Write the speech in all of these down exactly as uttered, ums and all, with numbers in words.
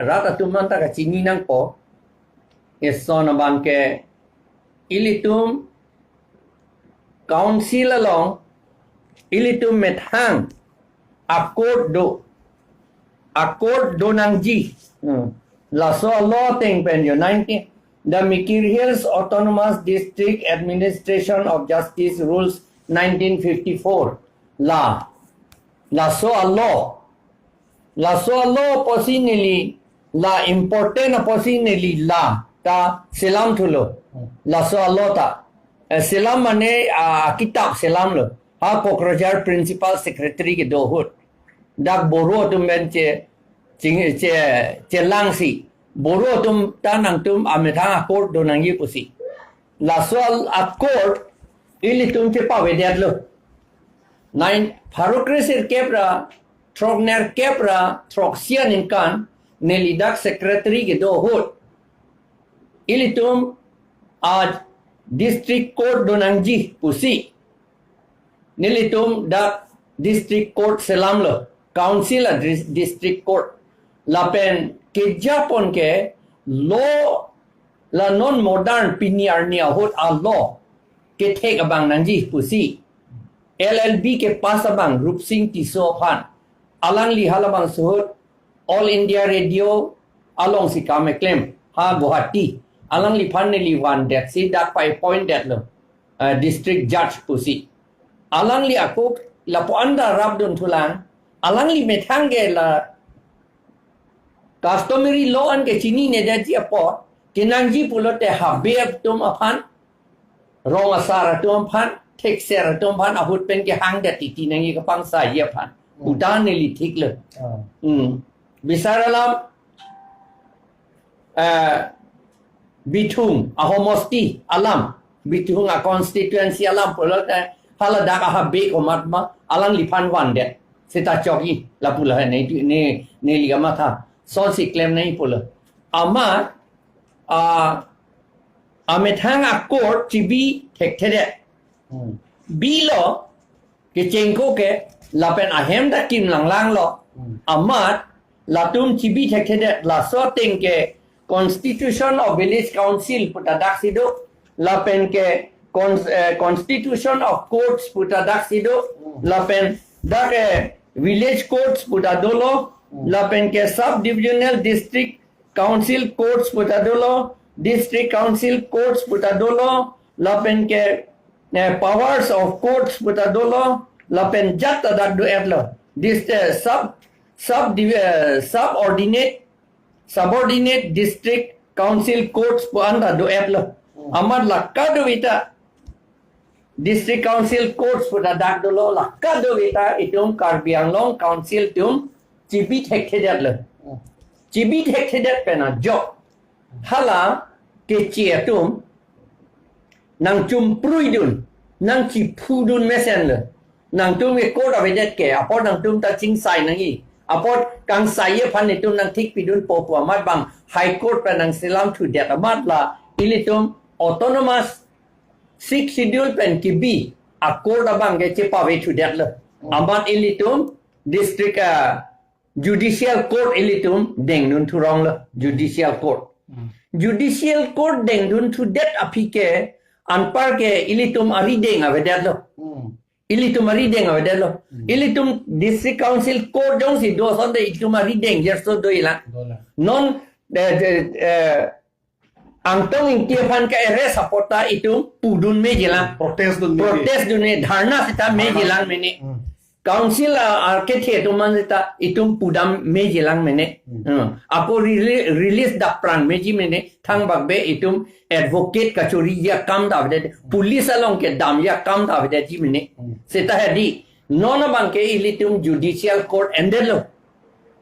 rat atum anta kachini nangpo. Eson abang ke ilitum council along ilitum methang a-court do, a-court do nangji. Hmm. Laso a-law ateng pen jo nineteen, the Mikir Hills Autonomous District Administration of Justice Rules nineteen fifty-four. La, laso a-law, laso a-law apotsi neli, la important apotsi neli la ta selam thulo. Laso a-law ta, eh, selam mane, ah, kitab selamlo. Ha Kokrajhar Principal Secretary kedo ahut, dak Boro atum pen che, ching, che, chelangsi, Boro atum ta nangtum amethang a-court do nangji pusi. Laso a-court ilitum chepavedetlo. Nine, pharo kresirkep ra throknerkep ra throksi aningkan neli dak secretary kedo ahut, ilitum a-district court do nangji pusi, nelitum dak district court selamlo, council a-dis-, district court. Lapen kejapon ke law, la non modern pini arni ahut a-law kethek abang nangji pusi L L B ke pass abang Rupsing Tisso aphan, alangli halabangso ahut All India Radio alongsi kam keklem ha Guwahati, alangliphan neli vandetsi dak pa-appoint detlo, eh, district judge pusi. Alangli ako lapu-an ta rapdun thulang, alangli methang ke la customary law an ke chininedetji apot, kenangji pulote habe atum aphan, rong asar atum aphan, thekser atum aphan ahut pen kehangdet titi nangji, kapangsaiji aphan. Hmm. Uta neli thiklo. Ah. Hmm. Bisar alam, eh, Bithung ahomosti alam, Bithung a-constituency alam pulote, eh, haladak ahabe komat ma, alangliphan vandet. Seta chokji, lapu lahai ne, ne, neli kamatha. Sonsi klem nangji pulo. Amat, ah, amethang a-court chibi thekthedet. Hmm. Bilo, kechengko ke, lapen ahem ta kim langlanglo. Hmm. Amat, latum chibi thekthedet, laso ateng ke Constitution of Village Council pu ta daksi do, lapen ke cons-, eh, Constitution of Courts pu ta daksi do, hmm, lapen dak, eh, Village Courts pu ta dolo, hmm, lapen ke Sub Divisional District Council Courts pu ta dolo, District Council Courts pu ta dolo, lapen ke, eh, Powers of Courts pu ta dolo, lapen jat ta dak do-etlo. Dis-, eh, sub, sub div-, eh, subordinate, subordinate District Council Courts pu an ta do-etlo. Hmm. Amat la kadokave ta District Council Courts pu ta dak dolo, la kadokave ta itum Karbi Anglong Council atum chibi thekthedetlo. Hmm. Chibi thekthedet pen ajok, hala keche atum nangchumprui dun, nangchiphu dun mesen lo. Nangtum ke court avedet ke, apot nangtum ta chingsai nangji. Apot kangsai aphan itum nangthik pidunpo pu amat bang High Court pen nangselam thudet amat la ilitum autonomous Sixth Schedule pen kibi a-court abang ke chepave thudetlo. Hmm. Amat ilitum district, ah, judicial court ilitum dengdun thuronglo, judicial court. Hmm. Judicial court dengdun thudet aphi ke anpar ke ilitum arideng avedetlo. Hmm. Ilitum arideng avedetlo. Hmm. Ilitum District Council Court jongsi do asonte ilitum arideng jerso dojilang. Dolang. Non, eh, eh, eh, Angtong Ingti aphan ke-arrest apot ta itum pudun mejilang. Protest dun meji. Protest dun ne, dharna seta mejilang mene. Hmm. Council a, a kethe atum an seta itum pudam mejilang mene. Hmm. Hmm. Ako rele-, release daprang meji mene. Thangbak be itum advocate kachoriji akam ta avedet. Police along kedamji akam ta avedetji mene. Hmm. Seta hedi. Non abang ke ilitum judicial court endetlo.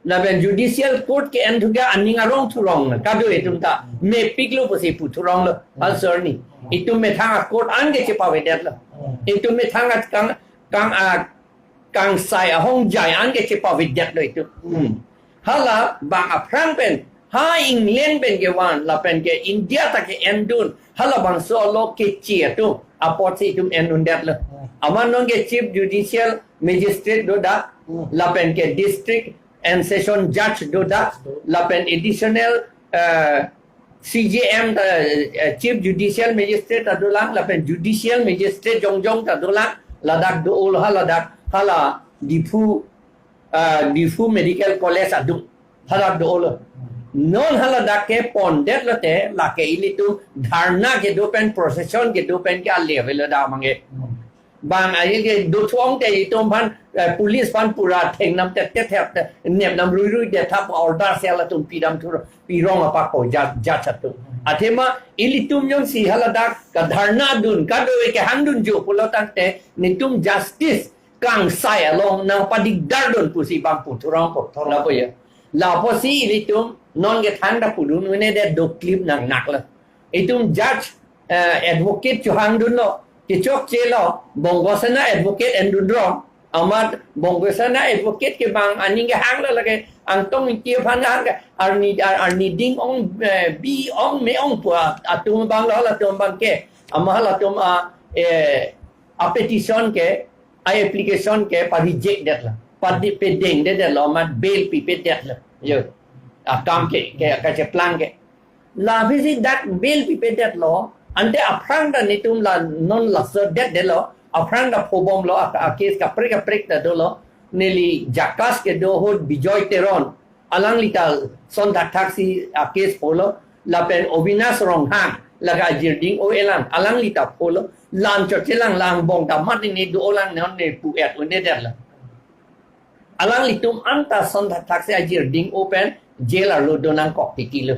Lapen judicial court ke-en thu ke aning arong thurong, kado itum ta mepiklo pusi pu thuronglo, answer ni. Itum methang a-court an ke chepavedetlo. Itum methang a kang, kang, a, kangsai ahongjai an ke chepavedetlo itum. Hmm. Hala bang aphrang pen, ha England pen kevan, lapen ke India ta ke-endun, halabangso a-law keche atum apotsi itum endundetlo. Hmm. Amat non ke Chief Judicial Magistrate do dak, hmm, lapen ke District and Session Judge do dak, lapen additional, eh, C J M, eh, Chief Judicial Magistrate ta dolang, lapen Judicial Magistrate jongjong ta dolang, ladak do-olo, haladak, hala Diphu, eh, Diphu Medical College adung, haladak do-olo. Non haladak ke pondet lote, lake ilitum dharna kedo pen, procession kedo pen ke ale avelo dak abangke. Bang ahi ke dothong te itum aphan, eh, police aphan pura thengnam te te thep te nepnam rui rui te thap order si halatum pidam thur pirong apa ko judge, judge atum. Athema ilitum jongsi haladak kadharna dun, kadokave kehang dunji pulo tangte netum justice kangsai along nangpadikdar dun pusi bang pu thurong ko. Thurong. Lapu ya. Lapusi ilitum non ke thangta pudun une de doklip nang nak lo. Itum judge, eh, advocate chohang dunlo, kechokchelo, Bongo Sena advocate en dun rong. Amat Bongo Sena advocate ke bang aning kehang lo lake Angtong Ingti aphan hang ke arni, ar-, arni ding ong, eh, bi ong me ong pu atum abang lo, halatum abangke. Amat halatum a, eh, a petition ke, a application ke pa-reject detlo. Pa di-, pedengdedetlo, amat bail pipe detlo. Yo. Akam ke, ke, kacheplang ke. Lapusi dak bail pipedetlo, ante aphrang ta netum la non laso detdetlo, aphrang ta phobomlo, a, a case kaprek kaprek ta dolo, neli JACAS kedo ahut Bijoy Teron, alangli ta son thakthak si a case pholo, lapen Avinash Ronghang, lake ajirding o elang, alangli ta pholo, la-an chotchelang, la angbong ta mat ne do-olang non ne pu-et un-edetlo. Alanglitum anta son thakthak si ajirding o pen jail arlo donangkok titi lo.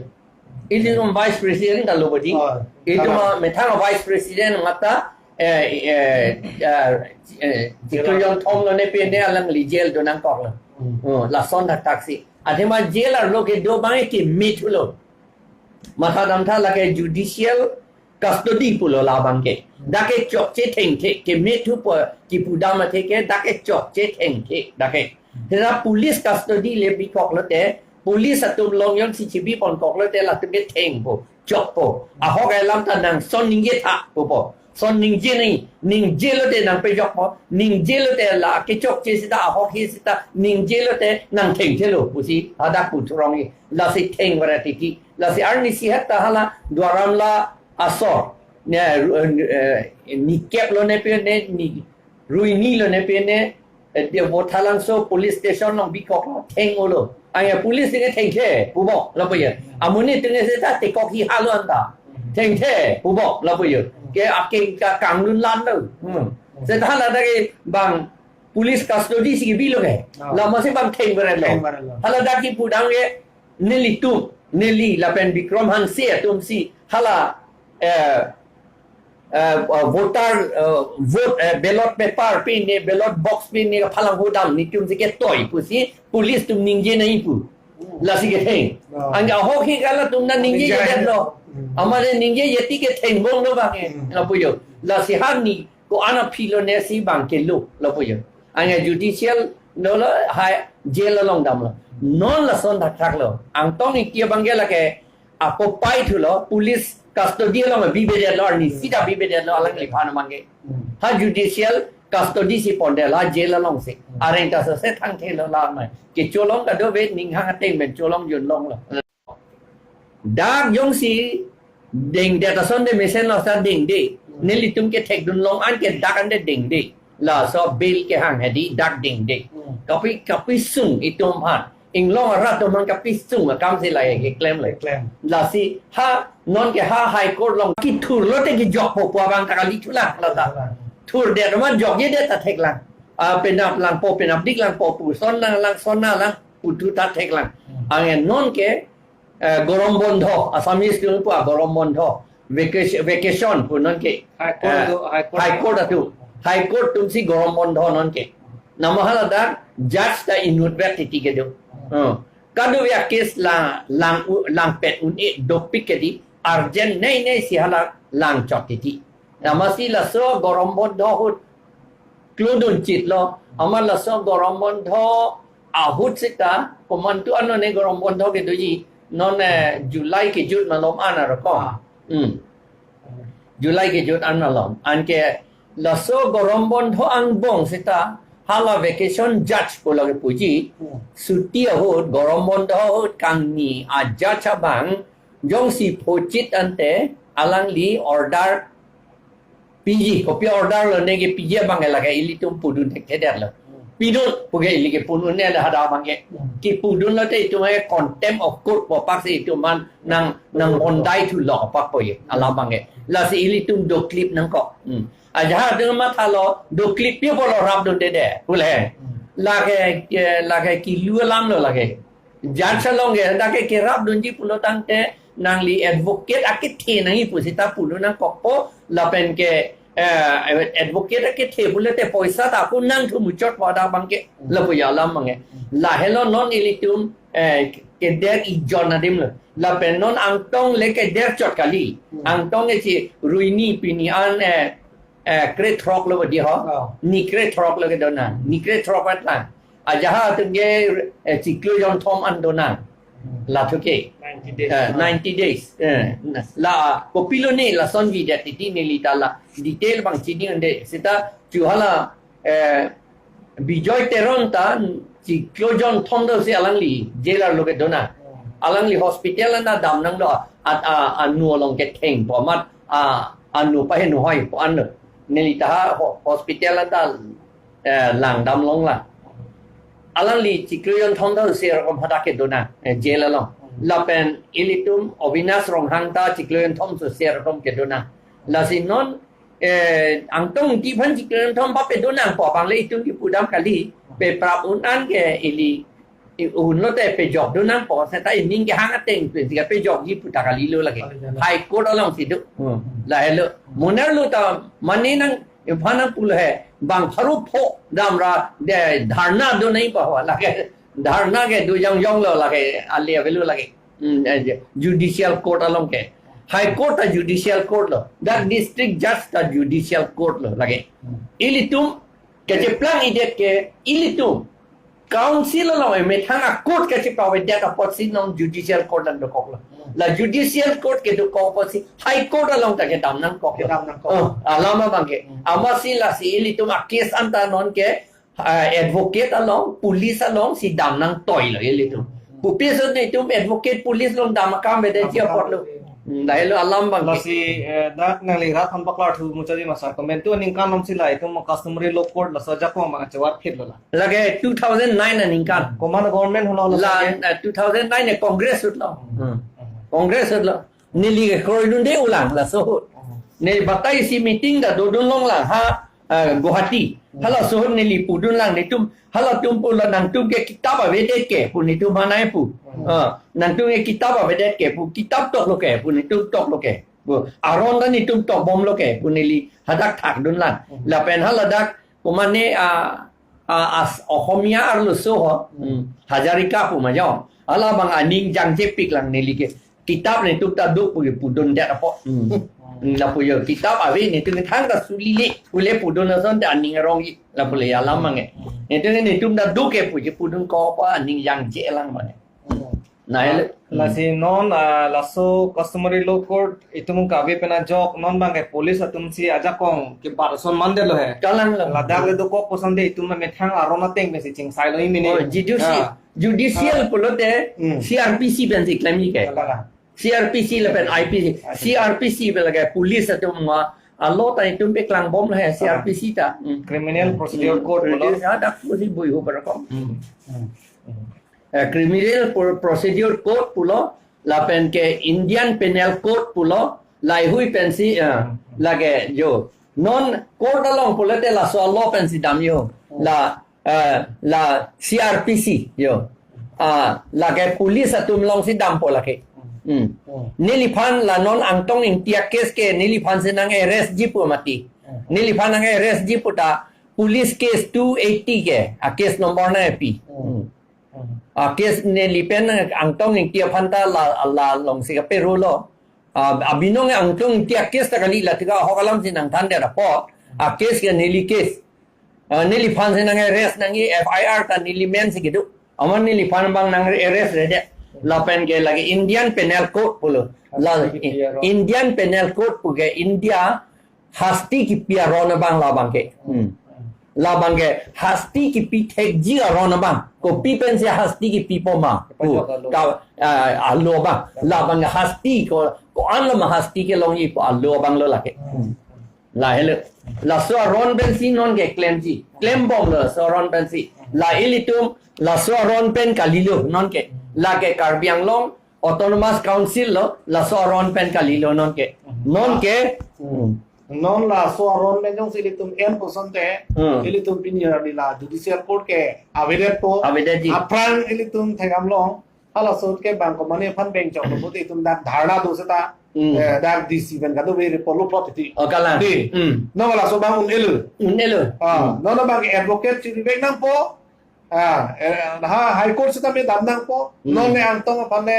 Ilitum vice president ta lo bodi. Oh, itum tama. Methang vice president mata, eh, eh, eh, eh, Jail. Jikrion thom lo ne pen ne alangli jail donangkok lo. Hmm. Oh, lason thakthak si. Athema jail arlo kedo abang ke mithulo. Matha damtha lake judicial custody pulo labang ke. Dak ke chokche thengthe, kemethu po kipudam athe ke, dak ke chokche thengthe, dak ke. Hera police custody le bikok lote, police atum along jongsi chibi ponkok lote, latum ke thengpo, chokpo. Ahok alam ta nang son ningje tha, pupo. Son ningje nai, ningje lote nangpejokpo, ningje lote la kechokche seta, ahok hi seta, ningje lote nang thengthelo, pusi, hadak pu thurong hi, lasi theng varet titi. Lasi arnisi heta hala Duar Amla asor. Ne, eh, eh, ni kep lo ne pen ne, ni rui ni lo ne pen ne, eh, de Vothatlangso police station along bikok lo, theng-olo. Aya police ne thengthe, pupo, lapu ya. Amonit ne seta tekok hi halo anta. Thengthe, pupo, lapu ya. Ke akeng ka kanglun lan lo. Hmm. Seta hala dak ke bang police custody si bilo ke. Oh. Lama si bang theng varet lo. Theng varet lo. Hala dak kipudam ke nelitum, neli lapen Bikram Hanse atum si hala, eh, eh, eh, voter, eh, vote, eh, ballot paper pen ne, ballot box pen ne, phalang hodam netum si ketoi pusi, police atum ningje nai pu. Hmm. Lasi ketheng. Oh. Anke ahok hi ke latum ta ningje, ningje jedetlo. Hmm. Amat ningje jeti ke thengbomlo abang ke. Hmm. Lapu yo. Lasi harni ko-an aphi lo ne si bang kelo, lapu yo. Anke judicial dolo, hai jail along damlo. Non lason thakthak lo. Angtong Ingti abang ke lake apo pai thulo, police custody along bibedetlo, arnisi ta bibedetlo, alangliphan abang ke. Hmm. Ha judicial custody si pondetlo, ha jail along si. Hmm. Areng ta sese thangthelo la mai. Kecholong kadokave ning hang ateng pen cholong junlonglo. Dak jongsi dengdet ason de mesen lo sa dengde. Hmm. Nelitum kethekdun long an ke dak an de dengde. Laso bail kehang hedi dak dengde. Hmm. Kapi, kapi sung itum aphan. Inglong arat atum aphan kapi sung akam si lahai keklem le. Keklem. Lasi ha non ke ha High Court along kithur lote kijokpo pu abang ta kali thulang lata. Thulang. Thurdet amat jokjedet ta theklang. Ah, penap langpo, penapdik langpo pu. Son nanglang, son nanglang pu thu ta theklang. Hmm. Anke non ke eh, gorom bondho, Assamese atum pu gorom bondho, vacation, vacation pu non ke, High Court eh, atum, High Court High Court atum, High Court atum si gorom bondho non ke. Namo hala dak judge ta inutvet titi kedo. Hmm. Kadokave case la lang u-, langpet un-e dopik ke di, urgent nei nei si hala langchot titi. Amatsi laso gorom bondho ahut klodun chitlo. Amat laso gorom bondho ahut seta, komantu ano ne gorom bondho kedoji, non, eh, July kejut malom an aro ko. Ah. Hmm. July kejut an malom. Anke laso gorom bondho angbong seta, hala vacation judge pu lake puji, Hmm. suti ahut, gorom bondo ahut, kangni a judge abang, jongsi phochit ante, alangli order piji, kopi order lo neke piji abang ke lake ilitum pudun thekthedetlo. Pidun, puke ili ke pudun ne ada abang ke. Kipudun lote itum ke contempt of court pu apak si itum aphan nang, nang bondai thu lo apak po ye, alam abang ke. Lasi ilitum doklip nangkok. Hmm. Ajahak atum mathalo, doklip pi pulo rapdunde de, pule. Lake, ke, lake kilu alam lo lake. Judge along ke, dak ke kerapdunji pulo tangte, nangli advocate akethe nangji pu seta pudun nangkokpo, lapen ke, eh, advocate akethe pulote poisa ta ako nangthu muchot pada abang ke, lapu ya alam abang ke. Lahelo non ilitum, eh, keder ijon adim lo. Lapen non angtong le keder chot kali. Angtong ke si ruini pini an, eh, eh, krethrok lo di ho. Oh. Ni krethrok lo kedo nang. Ni krethrok vat lang. Ajahak atum ke, eh, chiklo jonthom an do nang. Lathu ke. Ninety days. Eh, ninety days. Eh, la, kopilo ne lason videt titi nelita la. Detail abang chini unde. Seta chu hala, eh, Bijoy Teron ta chiklo jonthom do si alangli jail arlo kedo nang. Alangli hospital anta dam nanglo, at, a, anu along kethengpo amat, a, anu paheno hoi po anlo. Nelita ho-, hospital anta, eh, langdam longlang. Alangli chiklo jonthom do si arokom hadak kedo nang, eh, jail along. Lapen ilitum Avinash Ronghang ta chiklo jonthom do si arokom kedo nang. Lasi non, eh, Angtong Ingti aphan chiklo jonthom papedo nangpo abang le itum kipudam kali, peprap un an ke ili, i-, un lote pejokdun nangpo, seta ining kehang ateng pen si kapejokji pu ta kalilo lake. High Court along si do. Hmm. Lahelo. Mo nerlo ta mane nang, iphan nangpulo he, bang pharo pho damra de dharna do nangji pa ho lake. Dharna ke do jongjong lo lake, ale avelo lake. Hmm, eh, judicial court along ke. High Court ta judicial court lo. Dak district judge ta judicial court lo lake. Ilitum kacheplang-idet ke ilitum council along emethang a-court kachepavedet apotsi non judicial court lang dokoklo. La judicial court kedokok apotsi High Court along ta kedam nangkoklo. Kedam nangkok. Oh, alam abang ke. Amatsi lasi ilitum a-case anta non ke, ah, advocate along, police along si dam nangtoilo ilitum. Kopi ason netum advocate police along dam akam bede ji apotlo. Hmm, lahelo alam abang ke. Lasi, eh, dak nangli rat aphan paklar thu muchotji ma sir, komantu aningkan along si la itum customary law court laso ajakong abang chevar phitlo la? Lake two thousand nine aningkan. Komat government holo la, lake? Eh, two thousand nine e Congress ahut lo. Hmm. Congress ahut lo. Neli ke kroidunde ulang laso ahut. Ne batai si meeting ta dodun longlang ha, eh, Guwahati. Halaso ahut neli pudun lang netum, halatum pulo nangtum ke kitap avedet ke pu netum aphan nai pu. Ah, nangtum ke kitap avedet ke pu, kitap toklo ke pu netum toklo ke pu. Aron ta netum tokbomlo ke pu neli hadak thakdun lang. Lapen haladak komat ne, ah, ah, as Ohomia arloso ho. Hmm. Hazarika pu ma jong. Hala abang aning jangjepik lang neli ke. Kitap netum ta do pu pudundet apot. Hmm. Hmm, lapu yo kitap ave netum thangta sulile pule pudun ason ta aning arongji lapu le alam abang ke. Netum netum ta do ke pu je pudun ko pa aning jangje lang abang ke. Hmm. Nai le. Lasi non, ah, laso customary law court itum kave pen ajok non abang ke police atum si ajakong kebat ason mandetlo he. Kalang lo. Ladak le dokok ason de itum methang aron ateng pensi chingsailo imini. Oh, judicial. Ah. Judicial pulote Hmm. C R P C pensi klemji ke. Kalang. C R P C lapen I P C. I P C. C R P C pen lake police atum ma, alo ta itum peklangbomlo he C R P C ta. Hmm. Criminal Procedure Hmm. Code pulo. Hadak pusi bui ho barakom. Hmm. Hmm. Eh, Criminal Pro-, Procedure Code pulo, lapen ke Indian Penal Code pulo, laheihui pensi, eh, lake jo. Non court along pulote laso law pensi damji ho. La, eh, la C R P C jo. Ah, lake police atum alongsi dampo lake. Hmm. Neliphan la non Angtong Ingti a-case ke neliphan si nang-arrest ji pu mati. Neliphan nang-arrest ji pu ta police case two eighty ke, a-case number nangpi. Hmm. A-case neli pen Angtong Ingti aphan ta la, la alongsi kaperolo. Ah, abinong Angtong Ingti a-case ta kali, la tika ahok alam si nangthandet apot. A-case ke neli case. Ah, neliphan si nang-arrest nangji, F I R ta neli men si kedo. Amat neliphan abang nang-arrest redet. Lapen ke lake Indian Penal Code pulo. La Hasti kipi aron. Indian Penal Code pu ke India hasti kipi aron abang la abang ke. Hmm. Labang ke hasti kipi thekji aron abang. Kopi pensi hasti kipipo ma? Kepajok alo. Ka, ah, alo abang. Labang ke hasti ko, ko-an lo ma hasti kelongjipo, alo abang lo lake. Hmm. Lahelo. Laso aron pensi non ke klemji. Klembomlo laso aron pensi. La ilitum laso aron pen kalilo non ke. Lake Karbi Anglong Autonomous Council lo, laso aron pen kalilo non ke. Non ke. Hmm. Non laso aron pen jongsi ilitum en pusonte, hmm, ilitum pini arni la Judicial Court ke avedetpo. Avedetji. Aphrang ilitum thekdamlong, halaso ahut ke bang komatne aphan bengchoklo pute itum dak dharna do seta, hmm, eh, dak D C pen kadokave report lo plot iti. Oh, kalang. Di. Hmm. Non laso abang un-elo. Un-elo. Ah, hmm, non abang ke advocate chirivek nangpo. Ah, eh, ha High Court seta me dam nangpo. Hmm. Non ne Angtong aphan ne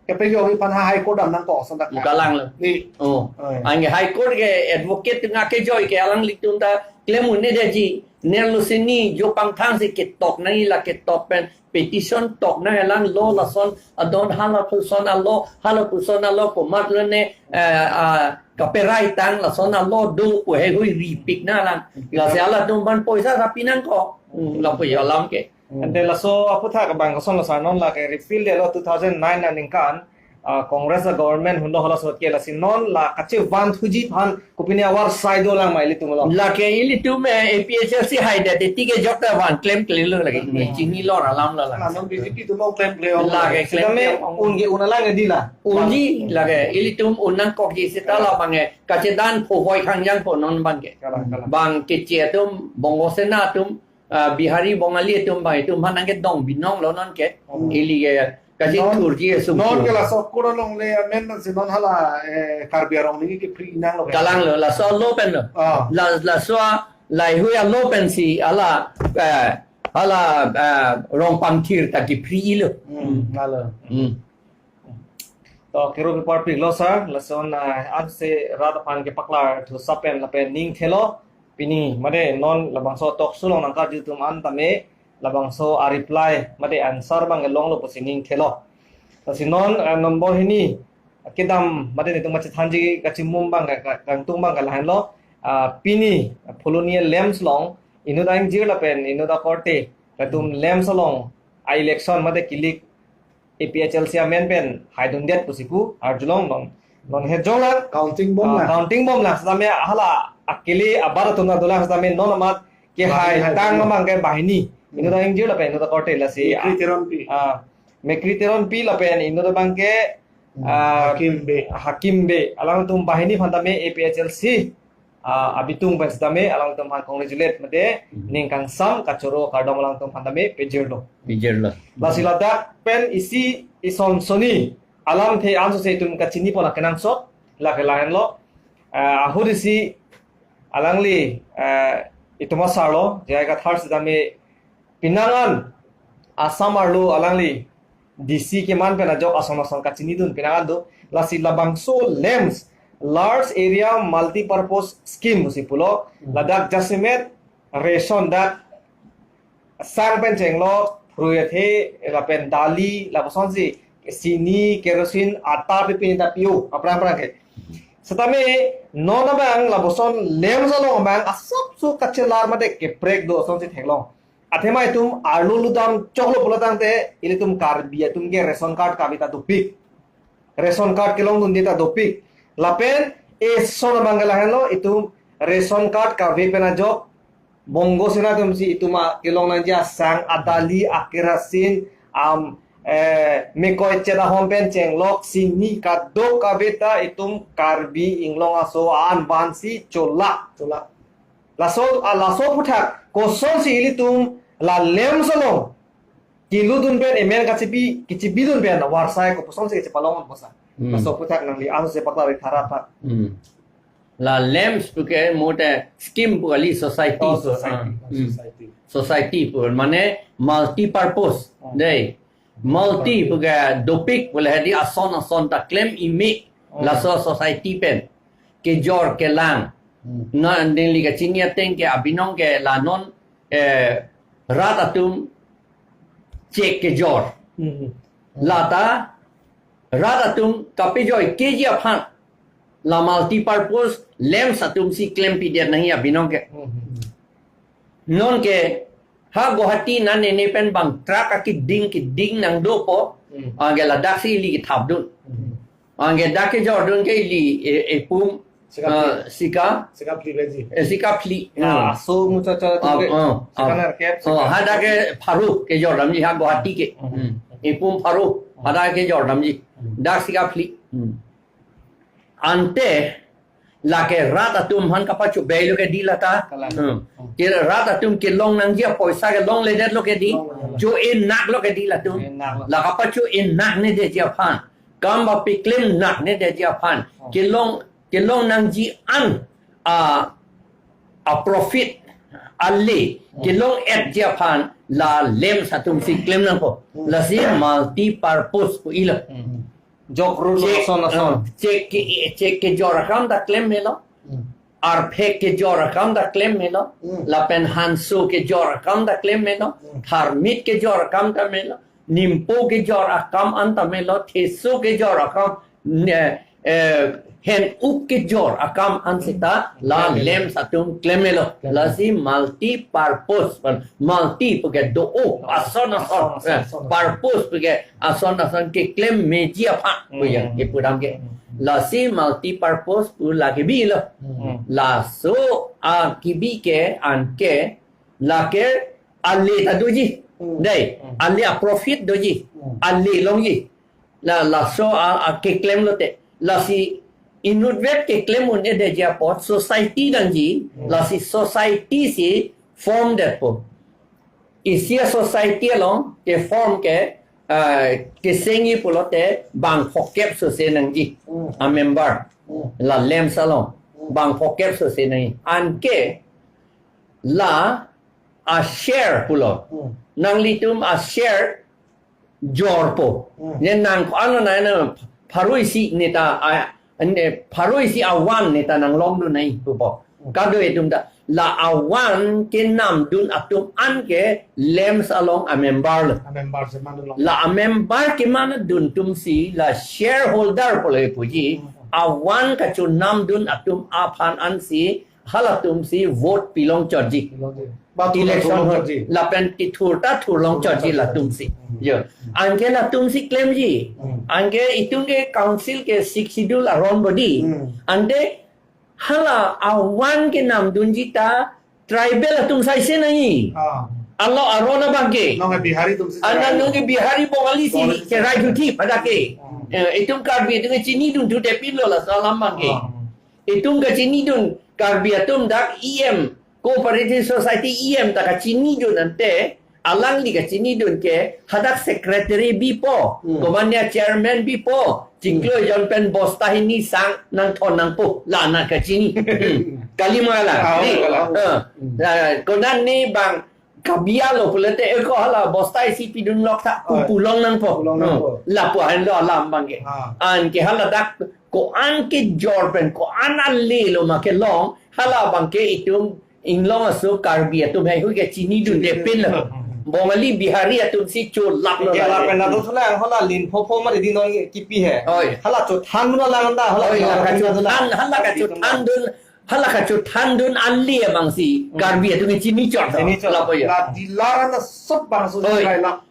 kepajokji aphan ha High Court dam nangpo, ason dak. Kalang lo. Di. Oh. Oh, ya. Anke High Court ke advocate atum akejoi ke alanglitum ta klem un-edetji. Nerlo sini jo pangthang si ketok nangji, la ketok pen petition tok nangji, alang lo lason adon, halapuson alo, halapuson alo komatlo ne, eh, ah, kaperai tang, lason alo do pu heihui ripik nang alang. Lasi halatum aphan poisa ta pi nangkok. Hmm, lapu alam ke. Hmm. Ante laso aputhak abang koson lo sar, non lake repeal detlo two thousand nine aningkan, ah, Congress a-government hunlo, halaso ahut ke, lasi non la kachevanthuji aphan kopine avar sai dolang ma ilitum along? Lake ilitum, eh, A P H L C haidet titi kejok ta van klemklelo lake. Hmm. Chinilo alam lo la. La non B J P atum along klemkle ong. Lake sitame klem un ke un alang edi la. Unji lake ilitum un nangkokji seta labang ke kachedan pho voi khangjangpo non abang ke. Kalang, kalang. Bang keche atum, Bongo Sena atum, ah, Bihari Bongali atum abang itum aphan nangkedong binong lo non ke. Hmm. Ili ke kachi non, thurji esum non ke laso kuro longle amen man si non hala, eh, Karbi arong neli ke free nanglo ke. Kalang lo, laso alo pen lo. Ah. La, laso a, laheihui alo pensi hala, eh, hala, eh, rong pangthir ta ke free lo. Hmm, lalo. Hmm. To, kero kepar piklo sar, lason, ah, ansi rat aphan kepaklar thu sapen lapen ning thelo, pini, mate non labangso talk show along nangkarju atum an tame, labangso a-reply, mate answer abang ke longlo pusi ning thelo. Lasi non, ah, nombor hini, kedam, mate netum kachethanji kachimum abang ka, ka, kangtung abang ke lahenlo, ah, pini, Phola-Ni a-LAMPS along, inut a-ingjir lapen inut akorte, latum LAMPS along, a-election, mate kilik, A P H L C amen pen haidundet pusi pu arjulong non. Non hejonglang. Counting bom ah, lang. Counting bom lang. Setame hala akili abar atum na dolang setame non amat ke banghini hai hai tang bom. Amang ke banghini. Hmm. Inut a-ingjir lapen inut akorte lasi. Mekri Teronpi. Ah, Mekri Teronpi lapen inut abang ke, hmm, ah, Hakim Bey. Hakim Bey. Alangtum banghini aphan tame A P H L C ah, abitung pen setame alangtum aphan congratulate mate, hmm, ning kangsam kachoro kardom alangtum aphan tame pejirlo. Pejirlo. Lasi ladak pen isi ison soni alamthe ansose itum kachinipon akenangsot lake lahenlo. Ah, ahut isi alangli, ah, itum asarlo, J I Kathar setame penang an Assam arlo alangli D C keman pen ajok ason ason kachinidun penang an do. Lasi labangso LAMPS, Large Area Multipurpose Scheme pusi pulo, hmm, ladak jasemet ration dak sang pen chenglok, phrui athe, lapen dali, lapusonsi, sini, kerosene, atta, pipini ta pi-o, aphrang aphrang ke. Setame, non abang, lapuson LAMPS along abang, asapso kachelar mate keprek do asonsi theklong. Athema itum arlo ludam choklo pulo tangte, ilitum Karbi atum ke ration card kave ta dopik. Ration card kelongdunde ta dopik. Lapen eson abang ke lahenlo, itum ration card kave pen ajok Bongo Sena atumsi itum a kelong nangji asang, adali, akerasin, am, eh, mekoi chet ahom pen chenglok, sini kadokave ta itum Karbi Anglong aso an vansi chola. Chola. Laso, ah, laso aputhak, kosonsi ilitum la LAMPS along keludun pen emen kachipi, kachipidun pen, varsai kopusonsi kachepalong pusi. Hmm. Laso aputhak nangli ansose paklar-ik tha rat aphan. Hmm. La LAMPS puke mote scheme pu kali, society. Oh, society. Ah, hmm. Society. Society pu, mane multi-purpose. Hmm. Dei. Multi puke dopik pule hedi ason ason ta klem imi, hmm, laso society pen. Kejor kelang. Hmm. Na neli kachini ateng ke abinong ke la non, eh, rat atum chek kejor. Hmm. Lata rat atum kapejoi keji aphan la multi-purpose LAMPS atumsi klempidet nangji abinong ke. Hmm. Non ke ha Guwahati nane ne pen bang truck akiding kiding nangdopo. Hmm. Anke ladak si ili kethapdun. Hmm. Anke dak kejordun ke ili e, epum, sika phli. Ah, sika. Sika phli beji. Eh, sika phli. Ah, hmm. So mucha cha ah, tu ke. Ah, sika ah. Nerkep, oh, sika. Hadak ke pharo kejordamji ha Guwahati ke. Hmm. Hmm. Epum pharo. Hmm. Hadak kejordamji. Hmm. Dak sika phli. Hmm. Ante lake rat atum aphan kapachobei lo ke di lata. Kalang. Hmm. Ke rat atum kelong nangji apoisa ke longledet lo ke di. Longledet lo. Jo-e nak lo ke di latum. Jo-e nak lo. La kapacho-e naknedetji aphan. Kam ba peklem naknedetji aphan. Hmm. Kelong, kelong nangji an a, a profit ale. Hmm. Kelong-etji aphan la LAMPS atum si klem nangpo. Hmm. Lasi multi-purpose pu ilo. Hmm. Jok ru lo. Chek, ason ason. Ah, chek ke, chek kejor akam ta klem melo. Hmm. Arphek kejor akam ta klem melo. Hmm. Lapen hanso kejor akam ta klem melo. Hmm. Tharmit kejor akam ta melo. Nimpo kejor akam an ta melo. Theso kejor akam, ne, eh, hen-uk kejor akam an seta la, hmm, klem melo. LAMPS atum klem melo. Klem melo. Lasi multi-purpose, multi pu ke do-o, oh, ason ason. Ason ason, eh, ason ason. Purpose pu ke ason ason keklem meji aphan pu ya, hmm, kepudam ke. Hmm. Lasi multi-purpose pu la kebi lo. Hmm. Laso akibi ke anke lake ale ta doji. Hmm. Dei, hmm, ale a profit doji. Hmm. Ale longji. La, laso a, a keklem lote. Lasi inutvet keklem un-edetji apot society nangji. Hmm. Lasi society si form detpo. Isi a society along ke form ke, ah, kesengji pulote bang phokep sose nangji. Hmm. A member. Hmm. La LAMPS along. Hmm. Bang phokep sose nangji. Anke la a share pulo. Hmm. Nanglitum a share jorpo. Hmm. Ne nang ko-an lo nai na pharo isi neta a, ne pharo isi avan neta nanglongdun nai pupo. Hmm. Kado-e atum ta la avan kenamdun atum an ke LAMPS along a member lo. A member si mandun long. La a member kemandun atum si la shareholder pulo puji. Hmm. Avan kachonamdun atum aphan an si halatum si vote pilong chotji. Pilong chotji. Ba thur election thur long hot chotji. Lapen kethur ta thur long chotji latum si. Hmm. Yo. Anke latum si klemji. Hmm. Anke itum ke council ke Sixth Schedule aron body. Hmm. Ante hala avan kenamdunji ta tribal atum saise nai. Ah. Alo aron abang ke. Non ke Bihari atum si. Ana non ke Bihari Bongali si Bongali si. Kerai duthi pada ke. Hmm. Eh, itum Karbi atum ke chinidun thu depin lo laso alam abang ke. Ah. Itum kachinidun Karbi atum dak E M, Cooperative Society E M ta kachinidun ante, alangli kachinidun ke hadak secretary bipo, hmm, komatne chairman bipo, chiklo, hmm, jon pen bosta hini sang nangthon nangpo, la nang kachini. Hmm. Kali ma la. Ah, ni, kalang. Ah. Hmm. Ah, konat ni bang kabialo pulote, eh, ko hala bosta isi pidun lok tha, pu-, oi, pulong nangpo. Pulong nangpo. Hmm. Lapu ahin lo alam abang ke. Ah. Anke hala dak ko-an kejor pen, ko-an ale lo ma kelong, hala abang ke itum inglong aso Karbi atum heihui kachinidunde pin lo. Chinidun. Bongali Bihari atum si cholap lo. Ke la la pen la do thule ang hala lin pho pho ma di non kipi he. Oi. Hala chothandun lang da, hala. Oi, la kachothan, hala kachothandun, hala kachothandun ale abang si, hmm, Karbi atum chini chot. Chini chot. Lapu ya. La dilar na sab bang so. Oi.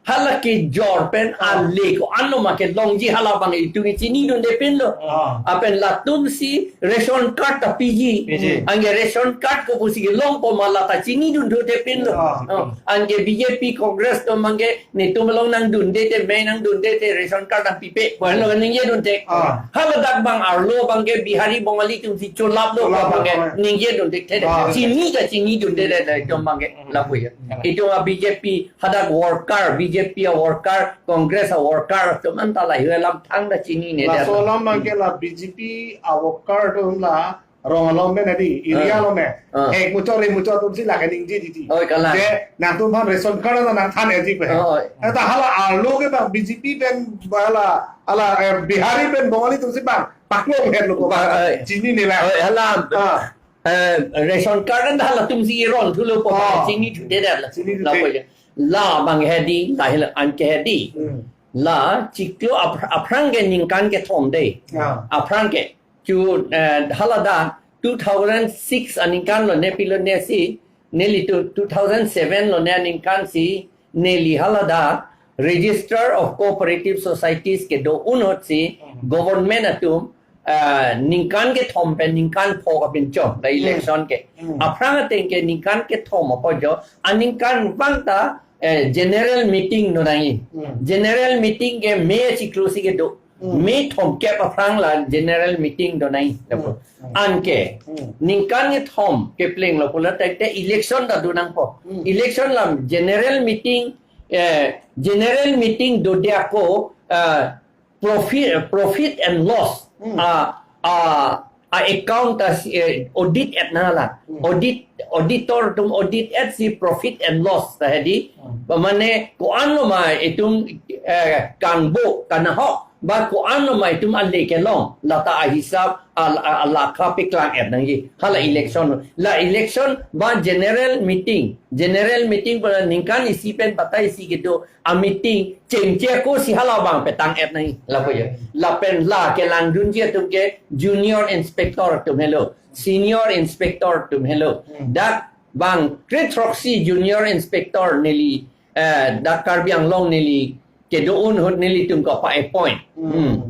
Hala kejor pen, ah, ale ko-an lo ma kelongji hala abang itum chinidunde pin lo. Ah. Lapen latum si ration card ta piji. Piji. Anke ration card ko pusi kelongpo ma la ta chinidun thude pin lo. Ah. Oh. Anke B J P Congress atum abang ke netum along nangdunde te, mei nangdunde te ration card nangpipe. Bon lo ningjedun te. Ah. Hala dak abang arlo abang ke Bihari Bongali atum si cholap lo. Cholap abang ke lo. Ningjedun te. Ah. Chini kachinidunde te, te, itum abang ke. Hmm. Lapu ya. Hmm. Itum a B J P hadak worker, B J P a worker, Congress a worker atum anta lahei alam thangta chinine. Laso alam abang ke la B J P a worker atum la rong along pen adi, area, ah, along pen. Ah. Hek muchot re muchot atum si lake ningje titi. Oi, kalang. Je nangtum aphan ration card na nangthan-etji pu. Oi. Eh, ta hala arlo ke bang B J P pen hala, hala, eh, Bihari pen Bongali atum si bang paklong het lo ko. Ba, oi. Chinine la. Oi, hala. Ah. Eh, ration card an halatum si iron thulo po, ah, chinidunde la. Chinidunde. Lapu ya. La abang hedi, la hela anke hedi. Hmm. La chiklo aph-, aphrang ke ningkan kethom de. Ah. Aphrang ke. Chu, eh, hala dak two thousand six aningkan lo ne pilo ne si, Neli tu two thousand seven lo ne aningkan si neli haladak Register of Cooperative Societies kedo-un ahut si Hmm. government atum, ah, ningkan kethom pen ningkan pho kapinchong la Hmm. election ke. Hmm. Aphrang ateng ke ningkan kethom apo jo, aningkanvang ta, eh, general meeting do nangji. Hmm. General meeting ke May achiklo si kedo. Hmm. May thomkep aphrang la general meeting do nangji. Hmm. Anke Hmm. ningkan kethom kepleng lo pulo tangte election ta do nangpo. Hmm. Election la general meeting, eh, general meeting dode ako, ah, profit, profit and loss. Hmm. Ah, ah, ah, account ta si, eh, audit-et nangji la. Hmm. Audit, auditor atum audit-et si profit and loss ta hedi. Hmm. Mane ko-an lo ma itum, eh, kangbo kanahok ba ko-an lo ma itum ale kelong, lata ahisap, al-, al-, alakha paklang-et nangji. Hala election. La election ba general meeting. General meeting pu la ningkan isi pen batai isi kedo a-meeting chengche ako si halabang petang-et nangji. Lapu jo. Lapen la kelangdunji atum ke junior inspector atum helo, senior inspector atum helo. Hmm. Dak bang kre-throksi junior inspector neli, eh, dak Karbi Anglong neli kedo-un ahut nelitum kapa-appoint. Hmm. Hmm.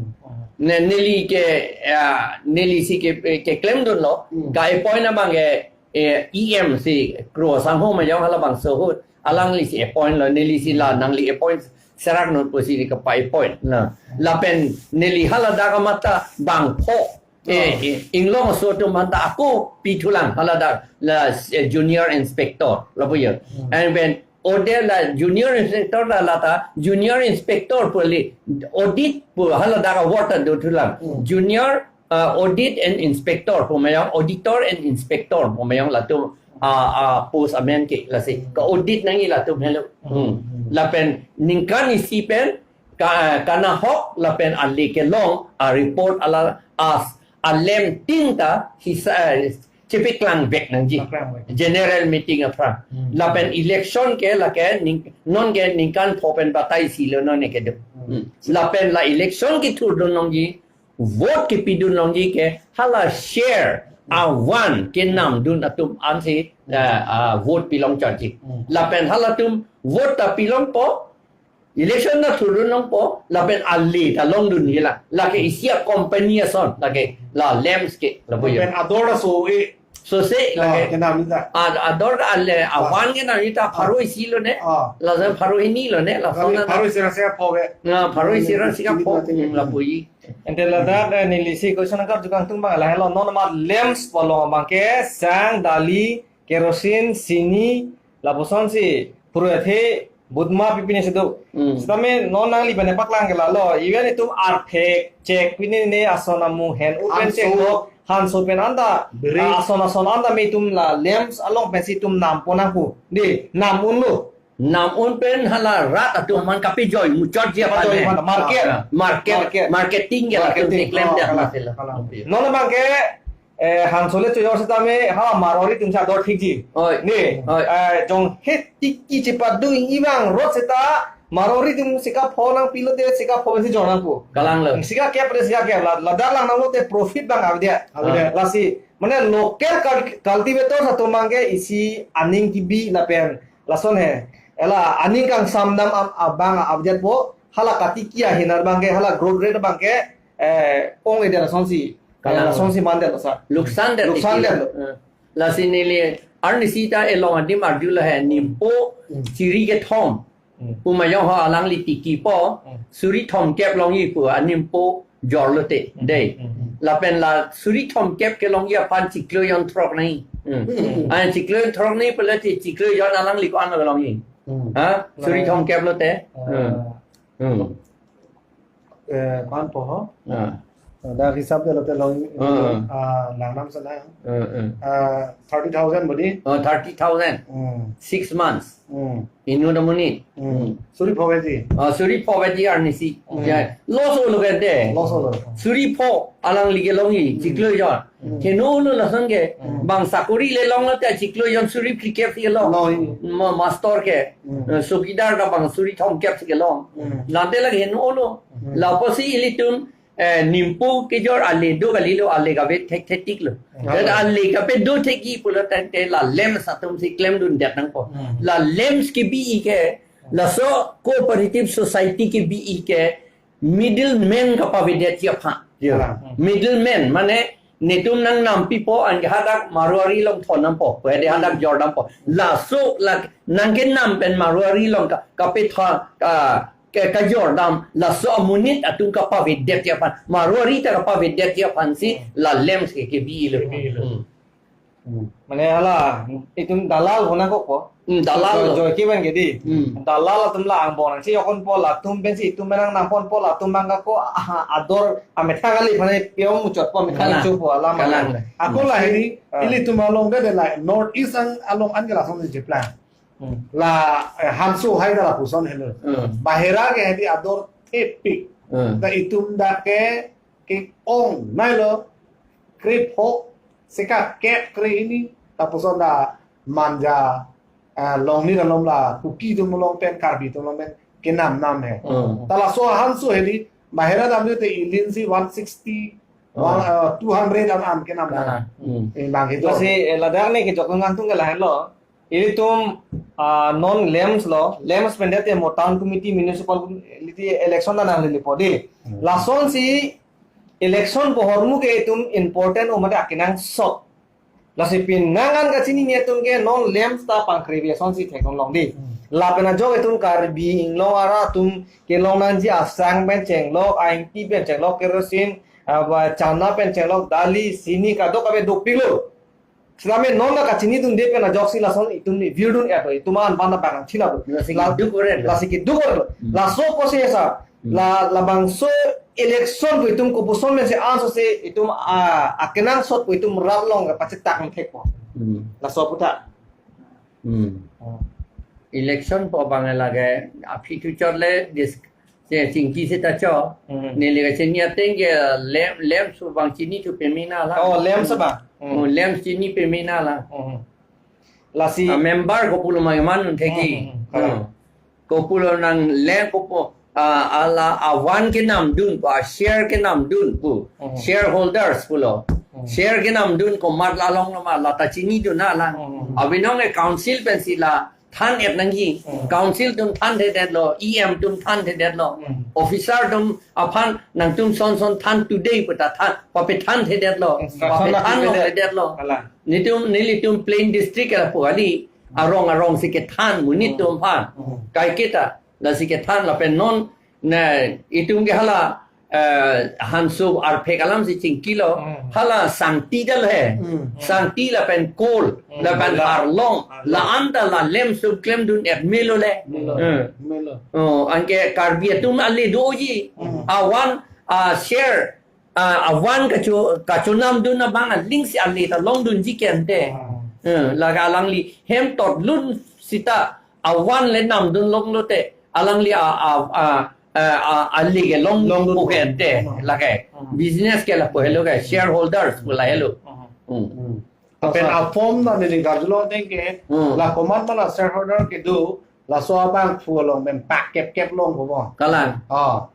Ne-, neli ke, eh, neli si ke, keklemdunlo. Hmm. Ka-appoint abang ke, eh, E M si Kro Sangho Majong halabangso ahut. Alangli si appoint lo, neli si la nangli appoint serak non pusi neli kapa-appoint. Na. Lapen neli haladak amat ta bang pho. Eh, Oh. eh, inglong aso atum aphanta ako pithulang haladak la, eh, junior inspector. Lapu jo. Hmm. And when ode la junior inspector la lata, junior inspector pu le audit pu haladak a-word ta dothulang. Hmm. Junior, uh, audit and inspector pu majong, auditor and inspector pu majong latum, uh, uh, post amen ke lasi. Ka-audit nangji latum helo. Hmm. Hmm. Lapen ningkan isi pen ka, kanahok lapen ale kelong a-report ala as alemtin ta hisa, eh, chepaklang vek nangji. Paklang vek. General meeting aphrang. Hmm. Lapen election ke lake ning-, non ke ningkan pho pen batai isi lo non ke do. Hmm. Hmm. Lapen la election kethurdun longji, vote kepidun longji ke hala share Hmm. avan kenamdun atum ansi, Hmm. eh, ah, vote pilongchotji. Hmm. Lapen halatum vote ta pilongpo, election ta thurdun longpo, lapen ale ta longdunji la. Lake isi a-company ason, lake la LAMPS ke, lapu jo. Lapen ador ta so-e. So-se, Ah, lake. Kenam ta. Ad-, ador ta ale, Ah. avan kenam ta pharo isi lo ne. Ah. Lason pharo hini lo ne, lason Pharo, na. pharo isi ra sika pho ke. Na, pharo isi ra sika pho, Chini mati. Lapu jo. Ante ladak, eh, neli si question nangkarju kangtung abang lahelo, non amat LAMPS pu along abang ke, sang, dali, kerosene, sini, lapuson si, puru athe, butma pipine si do. Hmm. Sitame non nangli pen paklang ke lalo, even itum arphek, chek pine ne ason amu hen u pen Hanso. Chek do, hanso pen anta, Beri. Ah, ason ason anta me itum la LAMPS along pensi itum nampo nangpo. Di, nam unlo. Nam un pen hala rat atum aman kapejoi muchotji aphan Kapejoi he. Aphan, market. Ah, market, Market. Marketing ke latum Marketing. Keklem Oh, dia kalang, masih lah. Kalang. Non abang ke, eh, hanso le chojor sitame, ha, Marwari atum si ador thikji. Oi. Ne. Oi. Eh, jong he tiki chepadun-i abang rot seta, Marwari atum sika pho nangpi lote, sika pho si jor nangpo. Kalang lo. Sika kep de sika kep, la, ladak lang nanglote profit abang avedet. Avedet. Ah. Lasi, mane local cul-, cultivator atum abang ke isi aning kebi lapen lason he. Ela aning kangsam dam am-, abang avedet po, hala katiki ahin abang ke, hala growth rate abang ke, eh, ong-edet lasonsi. Eh, Kalang. Lasonsi mandet lasa. Luksan det Luksan tiki. Det lo. Eh. Lasi neli arnisi ta elong adim arjulo he, nimpo Hmm. suri kethom. Hmm. Pu majong ho alangli tikipo, Hmm. suri thomkep longji pu animpo jorlo te, Hmm. dei. Hmm. Lapen la suri thomkep kelongji aphan chiklo jon throk nangji. Hmm. Hmm. An chiklo jon throk nangji pule te chiklo jon alangli ko-an longji. Hmm. Ha? Suri Hmm. thomkep lote. Hmm. Hmm. Eh, ko-an po ho? Ah. Dak hisap de lote long, Hmm. ah, langnam sana. Hmm, hmm. Ah, thirty thousand bodi? Oh, thirty thousand. Hmm. Six months. Hmm. Inut amonit. Hmm. Suri pho keji? Ah, suri pho keji arnisi. Hmm. Ya, loss olo kente. Loss olo. Suri pho alangli kelongji, Hmm. chiklo jon. Hmm. Heno olo lason ke, Hmm. bang sakori le longlo te chiklo jon suri phlikep si kelong. Long. Ma-, master ke, Hmm. eh, sokidar ta bang suri thomkep si kelong. Hmm. Late lake heno olo. Hmm. Lapusi ilitum eh, nimpo kejor ale do kalilo, ale kave thekthetik lo. Hmm. Dan ale kape do thekji pulo tangte la LAMPS atum si klemdun det nangpo. Hmm. La LAMPS kebi ke, laso cooperative society kebi ke, middleman kapavedetji aphan. Ya. Hmm. Middleman, mane netum nangnampipo anke hadak Marwari along thon nangpo, pwede hadak jor dampo. Laso la nangkenam pen Marwari along ka, kapethon, ka, ke, kajor dam, laso amonit atum kapavedetji aphan. Marwari ta kapavedetji aphan si la LAMPS ke kebilo. Kebilo. Hmm. Hmm. Mane hala, itum dalal ho nangkokpo. Hmm, dalal. Joy, joy kevan ke di. Hmm. Dalal atum la angbong nangchejokponpo, latum pensi itum menang nangponpo, latum bang ako, aha, ador, amethang kali, mane piong muchotpo, amethang, kalang, chopo, alam, kalang, kalang. Ako la hini, ah, ilitum along de, de la North East ang along anke lason si cheplang. Hmm. La, eh, Hanso hai da lapuson helo. Hmm. Bahera ke hedi ador thepik. Hmm. Da itum dak ke, ke-ong nailo, krepho, seka kep kre ini, lapuson da Manja, eh, Longnit along la Kuki atum along pen, Karbi atum along pen kenamnam he. Hmm. Ta laso Hanso hedi, bahera damde te ilinsi one sixty, oh, one, eh, two hundred an an kenamnam. Ah, hmm. Eh, bang itu. Lasi, eh, ladak ne kejok ngantung ke lahenlo. Ilitum, ah, non LAMPS lo, LAMPS pen det mo town committee, municipality election ta nanglelepo di. Hmm. Lasonsi election pu ahormu ke itum important o mate akenangsot. Lasi penang an kachinine atum ke non LAMPS ta pangkre-ve asonsi theklong di. Hmm. Lapen ajok itum Karbi Anglong arat atum kelong nangji asang pen chenglok, a-ingti pen chenglok, kerosene, ah, ba chana pen chenglok, dali, sini kadokave dopiklo. Sitame non la kachinidunde pen ajoksi lason itum ni virdun et, itum an banda bang thila bo. Lasi la keduk ore lo. Lasi keduk ore lo. Hmm. Laso apotsi esa, hmm, la, labangso election pu itum kopuson pensi anso si itum, ah, akenangsot pu itum rat along kapachetak thekpo. Hmm. Laso aphuthak. Hmm. Hmm. Election pu abang lake, aphi tu chot le dis-, che chingki seta cho. Hmm. Neli kachini ateng ke LAMPS, LAMPS pu abang chini thu pemena la. Oh, LAMPS abang. Hmm. Oh, LAMPS chini pemena la. Hmm. Lasi, ah, member kopulo ma iman thekji. Hmm, hmm, hmm. Hmm. Kopulo nang LAMPS kopu, ah, ala avan kenamdun pu, ah, share kenamdun pu. Hmm. Shareholders pulo. Hmm. Share kenamdun komat la along lo ma, la ta chinidun nang. Hmm. Abinong ke council pensi la than-et nangji. Hmm. Council atum thanthedetlo, E M atum thanthedetlo. Hmm. Officer atum aphan nangtum son son than today pu ta than, papethanthedetlo. Instruction papethan la longthedetlo. Kalang. Netum, nelitum plain district ke lapu kali, arong arong si kethan, monit, hmm, atum aphan. Hmm. Kaiketa, lasi kethan lapen non, na, itum ke hala, eh, Hanso arphek alam si chingkilo, hmm, hala sangti dal he. Hmm. Sangti lapen Kol, hmm, lapen la, Harlong, Harlong. La anta la LAMPS atum klemdun et melo le. Melo. Hmm. Melo. Oh, anke Karbi atum ale doji. Hmm. Avan, ah, share, ah, avan kacho, kachonamdun abang aling si ale ta longdunji ke ante. Hmm. Eh, lake alangli hem totlun seta avan le namdun longlo te, alangli a, a, a, a, a, ale ke long, longdun po ke ante, hmm, lake. Hmm. Business ke lapu helo ke, shareholders pu la helo. Hmm. Hmm. Hmm. Lapen, asa, a-form na neli karjulo ateng ke, hmm, la komat ma la shareholder kedo, laso abangphu along pen pak kep kep longpo bo. Kalang. Ah.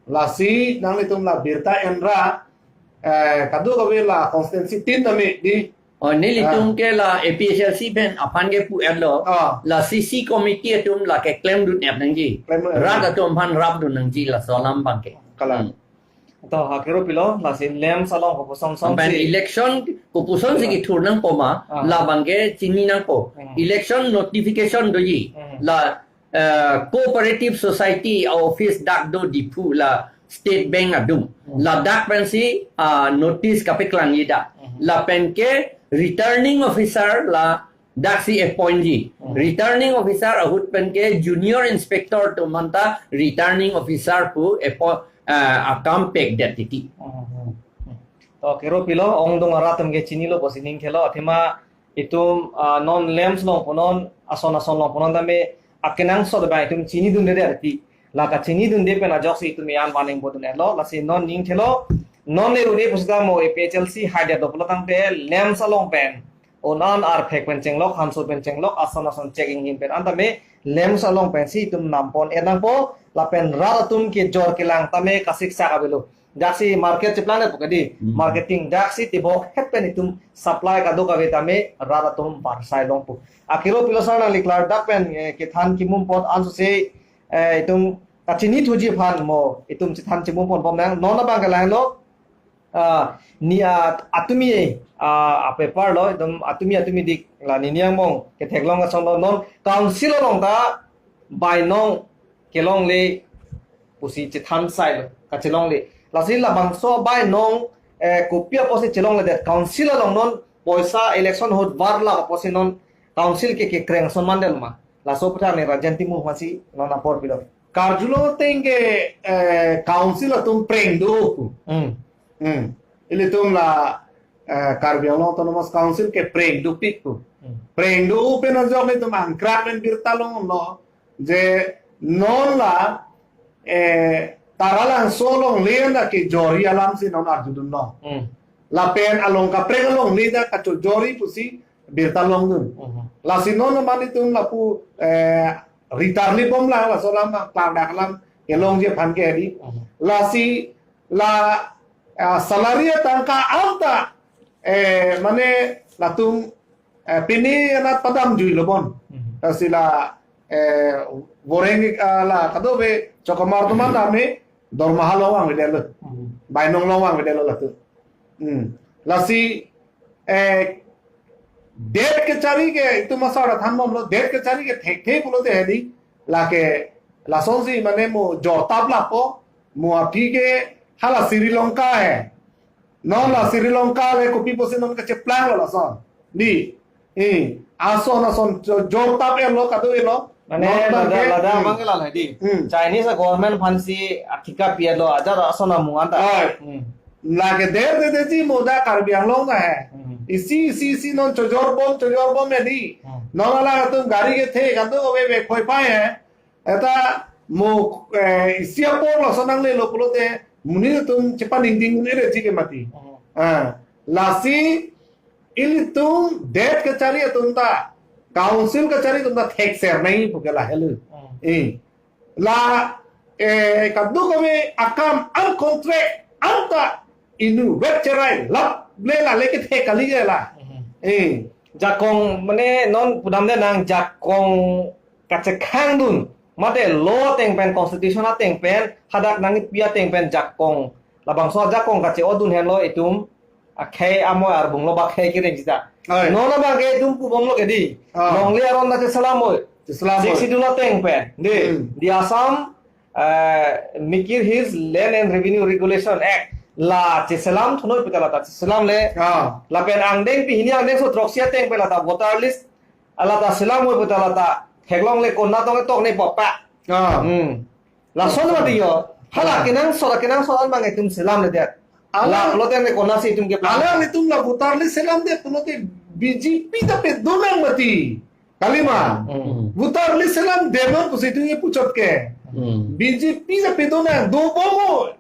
Lasi nanglitum la birta enra, eh, kadokave la constituency tin tame di. Oh, nelitum, ah, ke la A P H L C pen aphan ke pu-etlo. Ah. La C C committee atum la keklemdun et nangji. Klemdun et. Rat atum aphan rapdun nangji laso alam abang ke. Kalang. Hmm. To, ha kero pilo, lasi LAMPS along kopuson son pen si. Election kopuson si, ah, kethur nangpo ma, ah, labang ke chini nangpo. Hmm. Election notification doji. Hmm. La, eh, Cooperative Society a-office dak do Diphu la State Bank adung. Hmm. Ladak pensi, ah, notice kapeklangji dak. Hmm. Lapen ke returning officer la daksi appoint ji. Hmm. Returning officer ahut pen ke junior inspector atum aphan ta returning officer pu appo-, ah, akam pekdet titi. Hmm. To kero pilo, ongdung arat atum ke chinilo pusi ning thelo, athema itum, ah, non LAMPS along punon, ason ason along punon tame akenangsot abang itum chinidunde titi. La kachinidunde pen ajoksi itum an vaneng bodun etlo, lasi non ning thelo, non ne rune pusita mo A P H L C haidet do pulo tangte LAMPS along pen un-an arphek pen chenglok, Hanso pen chenglok, ason ason chek inghin pen an tame LAMPS along pensi itum nampon et nangpo, lapen rat atum kejor kelang tame kasiksak avelo. Daksi market cheplang pu kedi. Hmm. Marketing daksi tibok het pen itum supply kadokave tame rat atum parsai longpo. Akiro pilo sar nangli klardak pen, eh, kethan kimum apot ansose, eh, itum kachinithuji aphan mo itum chethan chimum ponbom nang. Non abang ke lahelo, ah, ni, ah, atumi, ah, a-paper lo, itum atumi atumi dik la nini angbong ketheklong asonlo, non council along ta bainong kelongle pusi chethan sailo, kachelongle. Lasi labangso bainong, eh, kopi apotsi chelongledet, council along non poisa election ahut varlap apotsi non council ke kekreng ason mandetlo ma? Laso aputhak ne Rajen Timung aphansi non apor pilo. Karjulong ateng ke, eh, council atum preng do pu. Hmm. Hmm. Ilitum la, eh, Karbi Anglong Autonomous Council ke preng dopik pu. Hmm. Preng do pen ajok ilitum angkrak pen birta longlo je non la, eh, Taralangso alongle ta kejorji alamsi non arjudunlo. Hmm. Lapen along kaprek alongle ta kachojorji pusi birta longdun. Mhm. Lasi non mani tum lapu, eh, ritarli bomlang laso alam, klangdak alam kelongji aphan ke di. Mhm. Lasi la, eh, salary atangka anta, eh, mane latum, eh, pini anat padamjuilo bon. Mhm. Lasi la, eh, voreng, ah, la kadokave chokamar atum an tame dormaha long vangvedetlo. Mhm. Bainong long vangvedetlo latum. Hmm. Lasi, eh, det kachari ke itum asar thanbomlo, det kachari ke thekthe pulote hedi, lake lasonsi mane mo jortap lapo, mo aphi ke hala Sri Lanka he. Non la Sri Lanka le kopi pusi non kacheplanglo lason. Di. Eh, ason ason jo-, jortap erlo kado erlo. Mane non lada, bangke, lada hmm, mangke la hedi. Hmm. Chinese a government aphansi athika pietlo ajat ason amung anta. Oi. Hmm. Lake der de de ji moda Karbi Anglong na he. Hmm. Isi isi isi non chojorbom chojorbom ya di. Hmm. Non ala atum gari kethe kado ave ve khoi pai he. Eta mo, eh, isi apor lason nanglelo pulote monit atum chepaningding un-e ji ke mati. Hmm. Ah, lasi ilitum det kachari atum ta, council kachari atum ta thekser nangji pu ke lahelo. Hmm. Eh. La, eh, kadokave akam an contract anta inutvet cherai lap le la le kethe kali ke la. Mhm. Eh. Jakong mane non pudamde nang jakong kachekhangdun mate law ateng pen, constitution ateng pen, hadak nangpi ateng pen jakong, labangso jakong kache-odun henlo itum akhei amo arbung lo ba khei kereng sita. Oi. Non abangke itum pubomlo ke di. Ah. Longle aron na cheselam oi. Cheselam oi. Sixth Schedule ateng pen. Di, hmm, di Assam, eh, Mikir Hills Land and Revenue Regulation Act. La cheselam thunoi puta lata cheselamle. Ah. Lapen angdeng pini angdengso throksi ateng pen lata voter list. Alata selam oi puta lata theklongle kona tong tok ne pokpa. Ah. Hmm. Lason mati yo. Hala, ah, kenangsot, kenangsot an bang itum selamledet. Alang, la pulote ne konatsi itum ke plan. Alanglitum la voter list selamdet pulote B J P ta pedonang mati. Kalima. Hmm. Voter list selamdet non pusi itum ke puchot ke. Hmm. B J P ta pedonang, dobom o.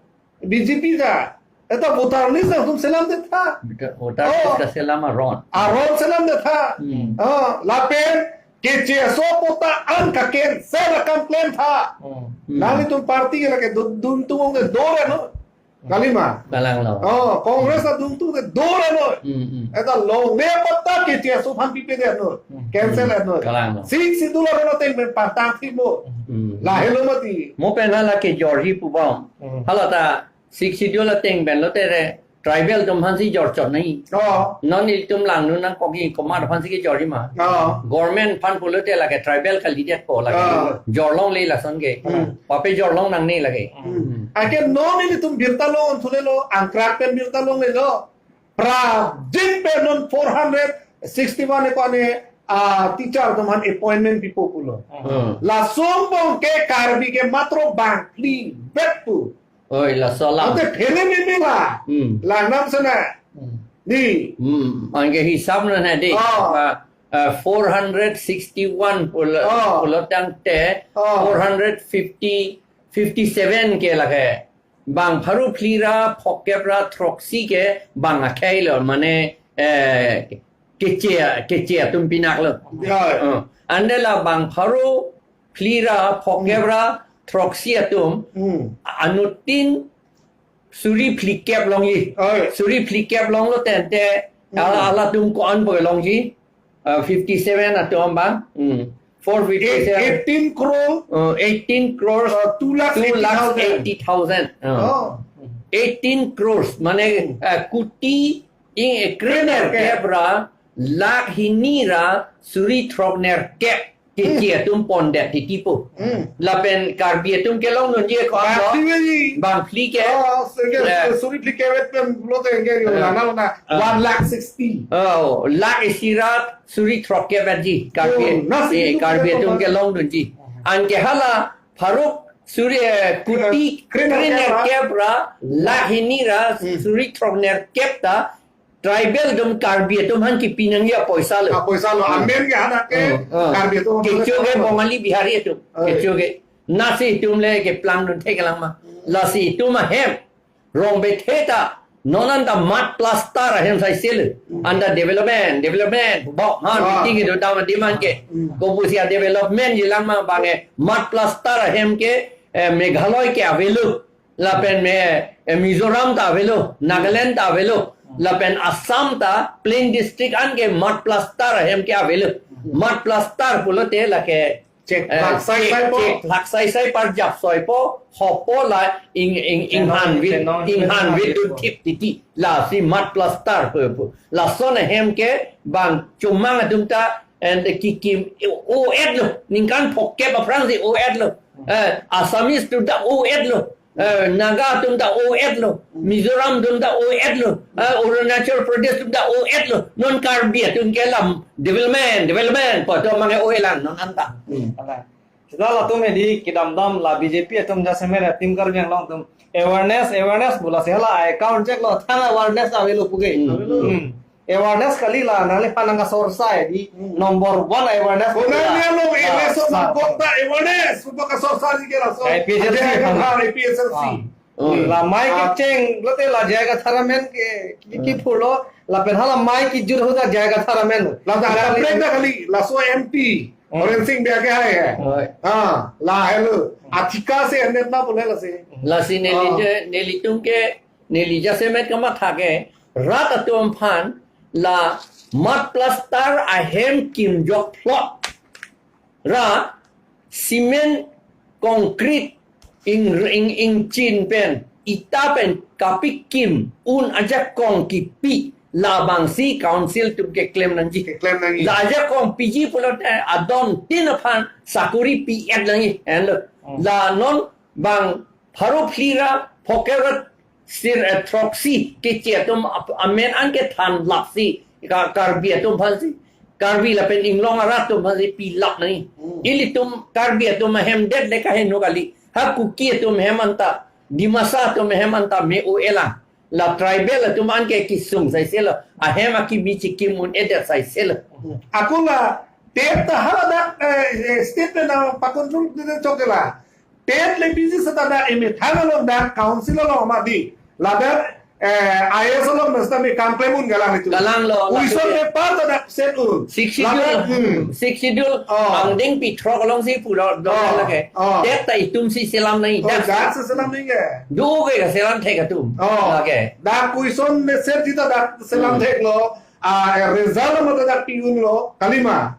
B J P ta. Eta voter list nangtum selamdet tha. Voter, voter list, oh, kaselam aron. Aron selamdet tha. Hmm. Oh, lapen keche aso apot ta an kaken sera kam klem tha. Hmm. Hmm. Nanglitum party ke lake du-, duntung ke dore no. Kalima. Kalanglo. Oh, Congress ta duntung ke dore no. Hmm, hmm. Eta longle apot ta keche aso aphan pipedet no. Hmm. Cancel, hmm, no. Kalanglo. Sixth Schedule aron ateng pen partang thimo. Hmm. Lahelo mati. Mo pen hala kejorji pubom. Hmm. Hala ta Sixth Schedule ateng pen lote re tribal atum aphansi jorchot nangji. Oh. Non ilitum langdun nangkokji komat aphansi kejorji ma. Oh. Government aphan pulote lake tribal kalidetpo lake. Oh. Jorlongle lason ke. Hmm. Pape jorlong nangne lake. Hmm. Anke non ilitum birta long thulelo, angkrak pen birta longlelo. Prapjin pen non four hundred sixty-one eko ane, ah, teacher atum aphan appointment pipo pulo. Hmm. Lason angbong ke Karbi ke matro bang phli vet pu. Oi, laso alam. Ante phele meme la. Hmm. La nam sana. Hmm. Di. Hmm. Anke hisab na na di. Oh. Ma, eh, four hundred sixty-one pulo, oh, pulo tangte, oh, four hundred fifty, fifty-seven ke lake. Bang pharo phli ra phokep ra throksi ke bang akhei lo, mane, eh, keche, keche atum pinak lo. Ya. Eh, ante la bang pharo phli ra phokep ra throksi atum, hmm, anuttin Suri phlikep longji. Oi. Suri phlikep longlo tangte, Hmm. ala, halatum ko-an pu longji. Uh, fifty-seven atum abang. Hmm. Four fifty-seven. Eight-, eighteen crore. Uh, eighteen crores, Uh, two lakhs eighty thousand. Two lakhs eighty thousand. Uh. Oh. Eighteen crores, mane, uh, kuti ing, eh, krenerkep. Krenerkep ra, lakh hini ra, suri throknerkep. Keche Hmm. atum pondet titi pu. Hmm. Lapen Karbi atum kelongdunji ko Bang ablo. phli ve. Bang phli ke. Oh, so ke, Eh. suri phlikep vet pen pulote ke yo, Eh. lana lana, Eh. one lakh sixty. Oh, lakh isi ra suri throkkep vetji. Karbi, Oh, nasi eh, itu Karbi punya atum apa? Kelongdunji. Anke hala pharo suri, eh, kuti Eh, krenerkep ra. krenerkep ra, lakh hini ra, Hmm. suri throknerkep ta, tribal atum Karbi atum aphan kepi nangji apoisa lo. Apoisa lo. Hmm. Amen ke hana ke Hmm, hmm. Karbi atum Kecho ke Bongali Bihari atum. Hmm. Kecho ke. Lasi itum le keplangdun theklang ma. Hmm. Lasi itum ahem. Rong bethe ta. Non anta mud plaster ahem sai sel. Hmm. Anta development, development. Bok han Ah. meeting itu dam demand ke. Hmm. Kopusi a-development jilang ma bang e mud plaster ahem ke, eh, Meghalaya ke avelo. Lapen me, eh, Mizoram ta avelo, Nagaland ta avelo, lapen Assam ta plain district an ke mud plaster ahem ke avelo. Mud plaster pulote lake, Chek eh, laksai chek, sai po. chek laksai sai parjap soi po, hopo la ing, ing, ing Chenong, hanvit, chenong, ing chenong hanvit avelo. Dun thip titi. Lasi mud plaster pu, pu. Lason ahem ke bang chomang atum ta, and kikim o-et lo, ningkan phokep aphrangsi o-et lo. Eh, Assamese atum ta o-et lo. Eh, Naga atum ta o-et lo, Mizoram atum ta o-et lo, eh, Arunachal Pradesh atum ta o-et lo, non Karbi atum ke lam development, development pu atum mange o-elang non anta. Hmm. Ala. Sita latum edi kedamdam la B J P atum jasemet Team Karbi Anglong atum awareness, awareness pu lasi hala account check lo thang awareness avelo puke. Hmm. Hmm. Awareness kali la, nangliphan nangkasorsai di Hmm. number one awareness Kona kali la. Nelo, Ah, election ah. Kota awareness, upaka sorsai ke laso. A P H L C. Ajay Kathar, A P H L C. Ah. Hmm. La mai Ah. kecheng, lote la J I Kathar amen ke, ki, ki Hmm. phulo, lapen hala mai kejut ahut J I Kathar amen. La ta Kali kaprek ta kali, laso M P, Hmm. Horen Sing Bey ke hai hai. Oi. Ah, la helo. Athika se endet na pule lasi. Lasi neli Ah. je, nelitum ke, neli jasemet kamatha ke, rat atum aphan la mud plaster ahem kimjok phlot ra cement, concrete, ing, ing, ingchin pen, ita pen kapikim un ajakong kipi labangsi council atum keklem nangji. Keklem nangji. La ajakong piji pulote adon tin aphan sakori pi-et nangji. Enlo. Hmm. La non bang pharo phli ra phokep ra sir, eh, throksi keche atum ap-, amen an kethan laksi ka-, Karbi atum aphansi, Karbi lapen inglong arat atum aphansi pilap nangji. Hmm. Ilitum Karbi atum ahem det le kaheno kali. Ha Kuki atum ahem anta, Dimasa atum ahem anta me o-elang. La tribal atum an ke kesung sai selo. Ahem akimi chikim un-edet sai selo. Ako la TET ta hala dak, eh, eh, state na pa-control de chokela. TET le busy seta dak emethang along dak council along mati. Ladak, eh, I A S along mesta me kam klem un galang itu. Galang lo, Question ladak paper ta dak set un. Sixth Schedule, Ladak, hmm. Sixth Schedule, Oh. angdeng pi throk alongsi pura do Oh. lake. Oh. TET ta itumsi selam nangji. Oh, Dak dak si selam nangji ke. Do ke selam thek atum. Oh. Lake. Dak question le set jita dak selam Hmm. thek lo. Ah, result mata dak pi un lo, kalima.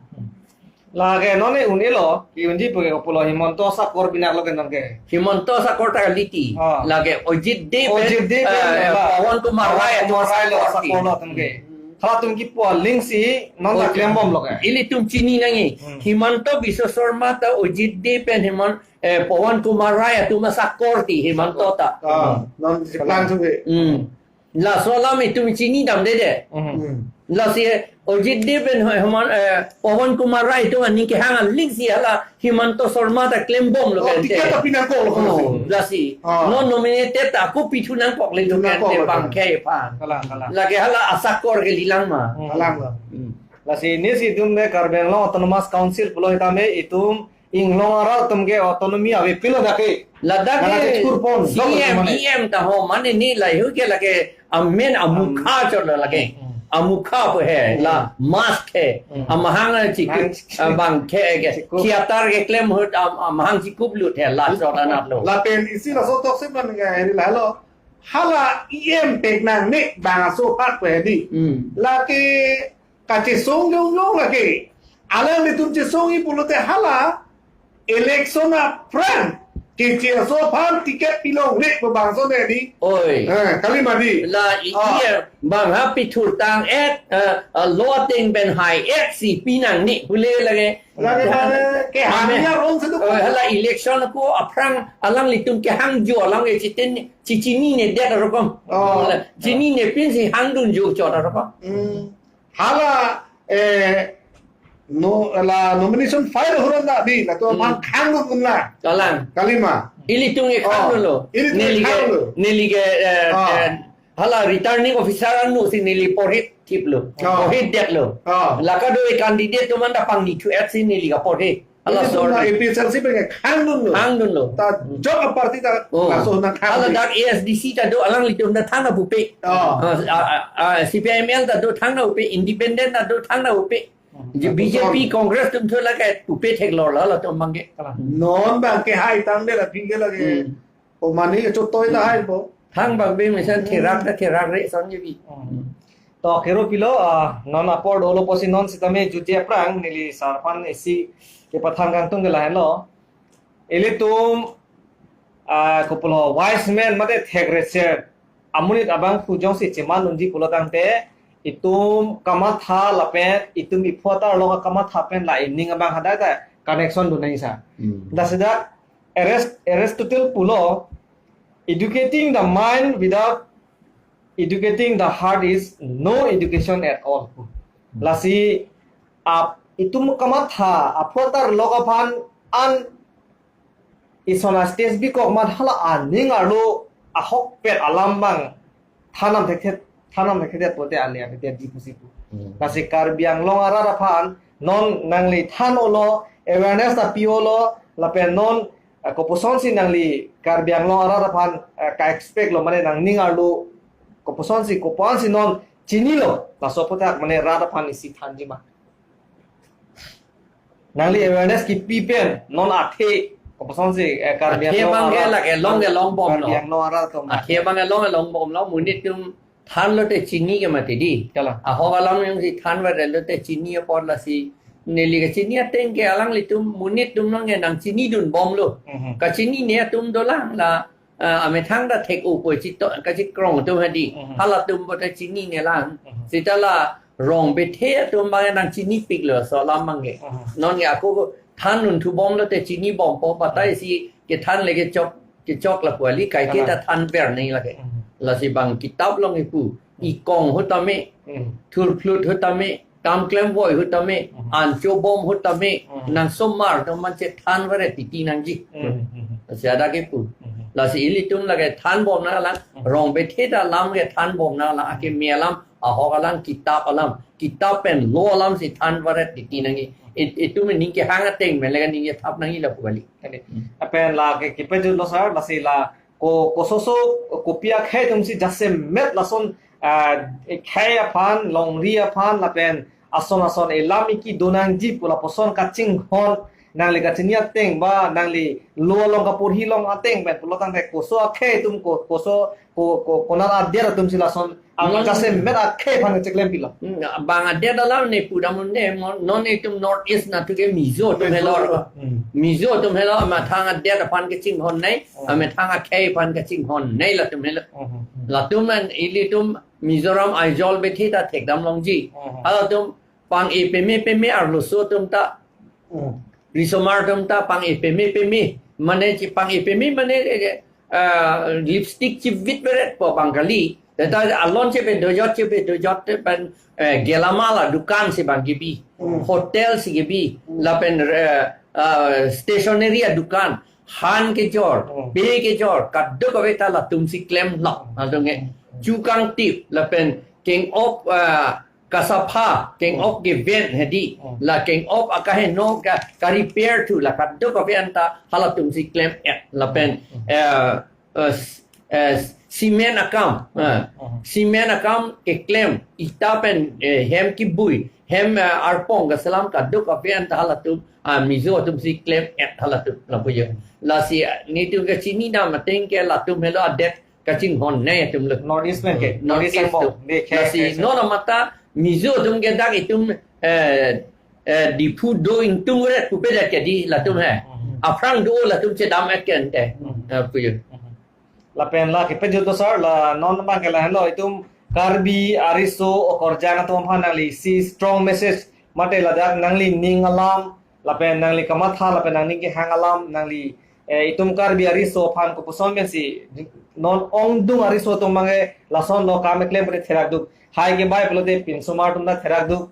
Lake non e un-e lo, pi unji puke pulo Himanta Sakor binak lo ke non ke. Himanta Sakor ta liti. Ah. Lake Ajit Dey pen, Ajit Dey pen, eh, la, Pawan Kumar Pawan Rai atum Kumar Rai lo Sakor Sakor ti. lo atum ke. Halatum kipu alingsi non ta Ajit. klembom lo ke. Ilitum chini nangji. Hmm. Himanta Biswa Sarma ta Ajit Dey pen Himan-, eh, Pawan Kumar Rai atum Sakor ti Himanta ta. Ah, non si plan tu ke. Hmm. Laso alam itum chinidamde de. Mhm. Hmm. Lasi Ajit Dey pen ho-, homan, eh, Pawan Kumar Rai atum aning kehang alingsi hala Himanta Sarma ta klembom lo Oh, kan ticket te. ta pinangkok lo Oh, kan. lasi. Ah. Non nominated ta ako pithu nangkok le Pithu tu kan nangkok te lo bang kan. ke pa. Kalang, kalang. Lake hala asakor ke lilang ma. Hmm. Kalang lo. Hmm. Lasi nelitum de Karbi Anglong Autonomous Council pulo sitame itum inglong arat atum ke autonomy ave pilo dak ke. Ladak Ladak ke ke kurpon, C M, dok, E M ta ho mane ne lahei ke lake amen amukha Hmm. chot lo lake. Hmm. Amukha pu he, Hmm. la mask he. Hmm. Amahang chikup, Mask. ah, bang ke ke. Chikup. Theater keklem ahut am-, amahang chikup lut he la chot anat lo. Lapen isi laso toksi man nge eri lahelo. Hala E M pek nangne bangso aphan pu hedi. Hmm. Lake kachesong jongjong lake. Alanglitum chesongji pulote hala election aphrang keche aso aphan ticket pilongle pu bangso hedi. Oi. Eh, kalima di. La i Ah. iya bang ha pithurtang-et, eh, eh, lo ateng pen hai-et si pi nangne pule lake. Lake, lake, kehang Mane. ya rong sedu. Eh, hala election ako aphrang alanglitum kehang jo alam ke chiten chichinine det arokom. Oh. Hala chinine pinsi hangdun jo chot arokom. Hmm. Hala, eh, no, la nomination file huranda di, la to Hmm. man khang lo punla. Kalang. Kalima. Ilitum ke Oh, khang lo. ilitum ke Neli ke, khang lo. neli ke, eh, Oh. eh, hala returning officer anu si neli porhi thip lo. Oh. Porhi det lo. Oh. La kado e candidate atum anta pangni thu et si neli kaporhi. Hala Ilitum sor. na A P H L C pen ke khang lo. Khang lo. Ta jok a party ta Oh. laso na khang Hala lo. dak A S D C ta do alanglitum ta thangta pupe. Oh. Ah, ah, ah, ah, C P I M L ta do thangta pupe, independent ta do thangta pupe. Hmm. Je B J P, Congress atum thu lake pupe theklor la latum abang ke. Kalang. Non abang ke hai tangdet aphi ke lake. Hmm. O mani ke chotoi ta hai po. Thang abang be mesen therak ta therak re son je bi. Hmm. To kero pilo, ah, non apor dolo pusi non sitame jutji aphrang neli sar aphan isi kepathang kangtung ke lahenlo. Ilitum, ah, kopulo wise man mate thekre ser amonit abang hu jongsi cheman unji pulo tangte itum kamatha lapen itum iphu atar along akamatha pen la ining abang hadak ta connection dun nangji sa. Hmm. Lasi dak Arist-, Aristotle pulo, "Educating the mind without educating the heart is no education at all." Hmm. Lasi ap itum kamatha aphu atar along aphan an ison a-stage bikok amat hala aning arlo ahokpet alam abang than nam thekthe, than nam thekthe pote ale ave te di pusi pu. Hmm. Lasi Karbi Anglong arat aphan non nangli than-olo, awareness ta pi-olo, lapen non, eh, kopuson si nangli Karbi Anglong arat aphan, eh, ka-expect lo mane nangning arlo kopuson si kopuan si non chinilo, laso aputhak mane rat aphan isi thanji ma. Nangli awareness kipi pen non athe kopuson si, eh, Karbi Athe Anglong abang ke arat, lake long ke long bom Karbi lo. Anglong arat atum. Athe abang ke long ke long bom lo, monit atum than lote chini ke mati di. Kalang. Ahok alam jongsi than varet lote chini apor lasi neli kachini ateng ke alanglitum monit atum long ke nangchinidun bom lo. Mhm. Kachinine atum dolang la, ah, amethang ta thek-o po chito, kachikrong atum hedi. Mhm. Halatum pote chinine lang. Mhm. Seta la rong bethe atum abang nangchinipik lo laso alam abang ke. Mhm. Non ke ako than un thu bom lote chini bom po batai Mhm. si kethan le kechok, kechok lapu kali, kaike Aha. ta than ver nangji lake. Mhm. Lasi abang kitap along ipu, Mhm. ikong ahut tame, Mhm. thurphlut ahut tame, kam klem voi ahut tame, Mhm. ancho bom ahut tame, Mhm. nangsomar atum man chethan varet titi nangji. Mhm. Lasi hadak ipu. Mhm. Lasi ilitum lake than bom nanglang, Mhm. rong bethe ta alam ke than bom nanglang, akeme alam, ahok alam, kitap alam, kitap pen lo alam si than varet titi nangji. It-, itum ning kehang ateng pen lake ning kethap nangji lapu kali. Kali. Hmm. Lapen lake kipejut lo sir, lasi la ko, kososo, kopi akhei atum si jasemet lason, ah, khei aphan, longri aphan, lapen ason ason elam iki do nangji pu lapuson kachinghon, nangli kachini ateng ba, nangli lo along kaporhi along ateng pen pulo tangte koso akhei atum ko, koso ko, ko, konat adet atum si lason Ang Hmm. jasemet akhei aphan cheklem pilo. Hmm, bang adet alam ne pura mun ne, mon-, non itum North East natu ke Mizo atum Mizo helo. atum. Hmm. Mizo atum helo, amethang adet aphan kachinghon nei, Hmm. amethang akhei aphan kachinghon nei latum helo. Hmm. Latum an ilitum Mizoram Aizawl bethe ta thekdam longji. Hmm. Halatum pang-e peme peme arloso atum ta Hmm. Risomar atum ta pang-e peme peme. Mane chi pang-e peme mane, eh, eh, lipstick chivit beret po bang kali. Tata alon chepe dojot chepe dojot te pen, eh, gelamala dukan si bang kebi. Hmm. Hotel si kebi. Hmm. Lapen, eh, eh, stationery adukan. Han kejor, Hmm. pe kejor, kadokave ta latum si klem lo. Latum ke Hmm. chukang tip, lapen keng-op, eh, kasapha, keng-op Hmm. keven hedi, Hmm. la keng-op akaheno ka, ka-repair thu, la kadokave anta halatum si klem-et, lapen, Hmm. eh, eh, s-, eh, cement akam, eh, Hmm. cement akam keklem, ita pen, eh, hem kibui, hem, eh, arpong kaselam kadokave anta halatum, ah, Mizo atum si klem-et halatum, lapu jo. Lasi, eh, netum kachini dam ateng ke latum helo adet, kachinghon ne atum lo. North East pen ke, North East angbong, atum. Lasi non amata Mizo atum ke dak itum, eh, eh, Diphu do ingtung ret pupe dak ke di latum he. Hmm. Aphrang do latum chedam et ke ante. Hmm. Eh, puyo. Hmm. Lapen la kepejut do sar, la non abang ke lahenlo, itum Karbi ariso okorjang atum aphan nangli si strong message mate ladak nangli ning alam, lapen nangli kamatha, lapen nangli kehang alam, nangli, eh, itum Karbi ariso aphan kopuson pensi non ongdung ariso atum abang ke lasonlo kam keklem pute therak duk. Hai ke bai pulote pinsomar atum ta therak duk.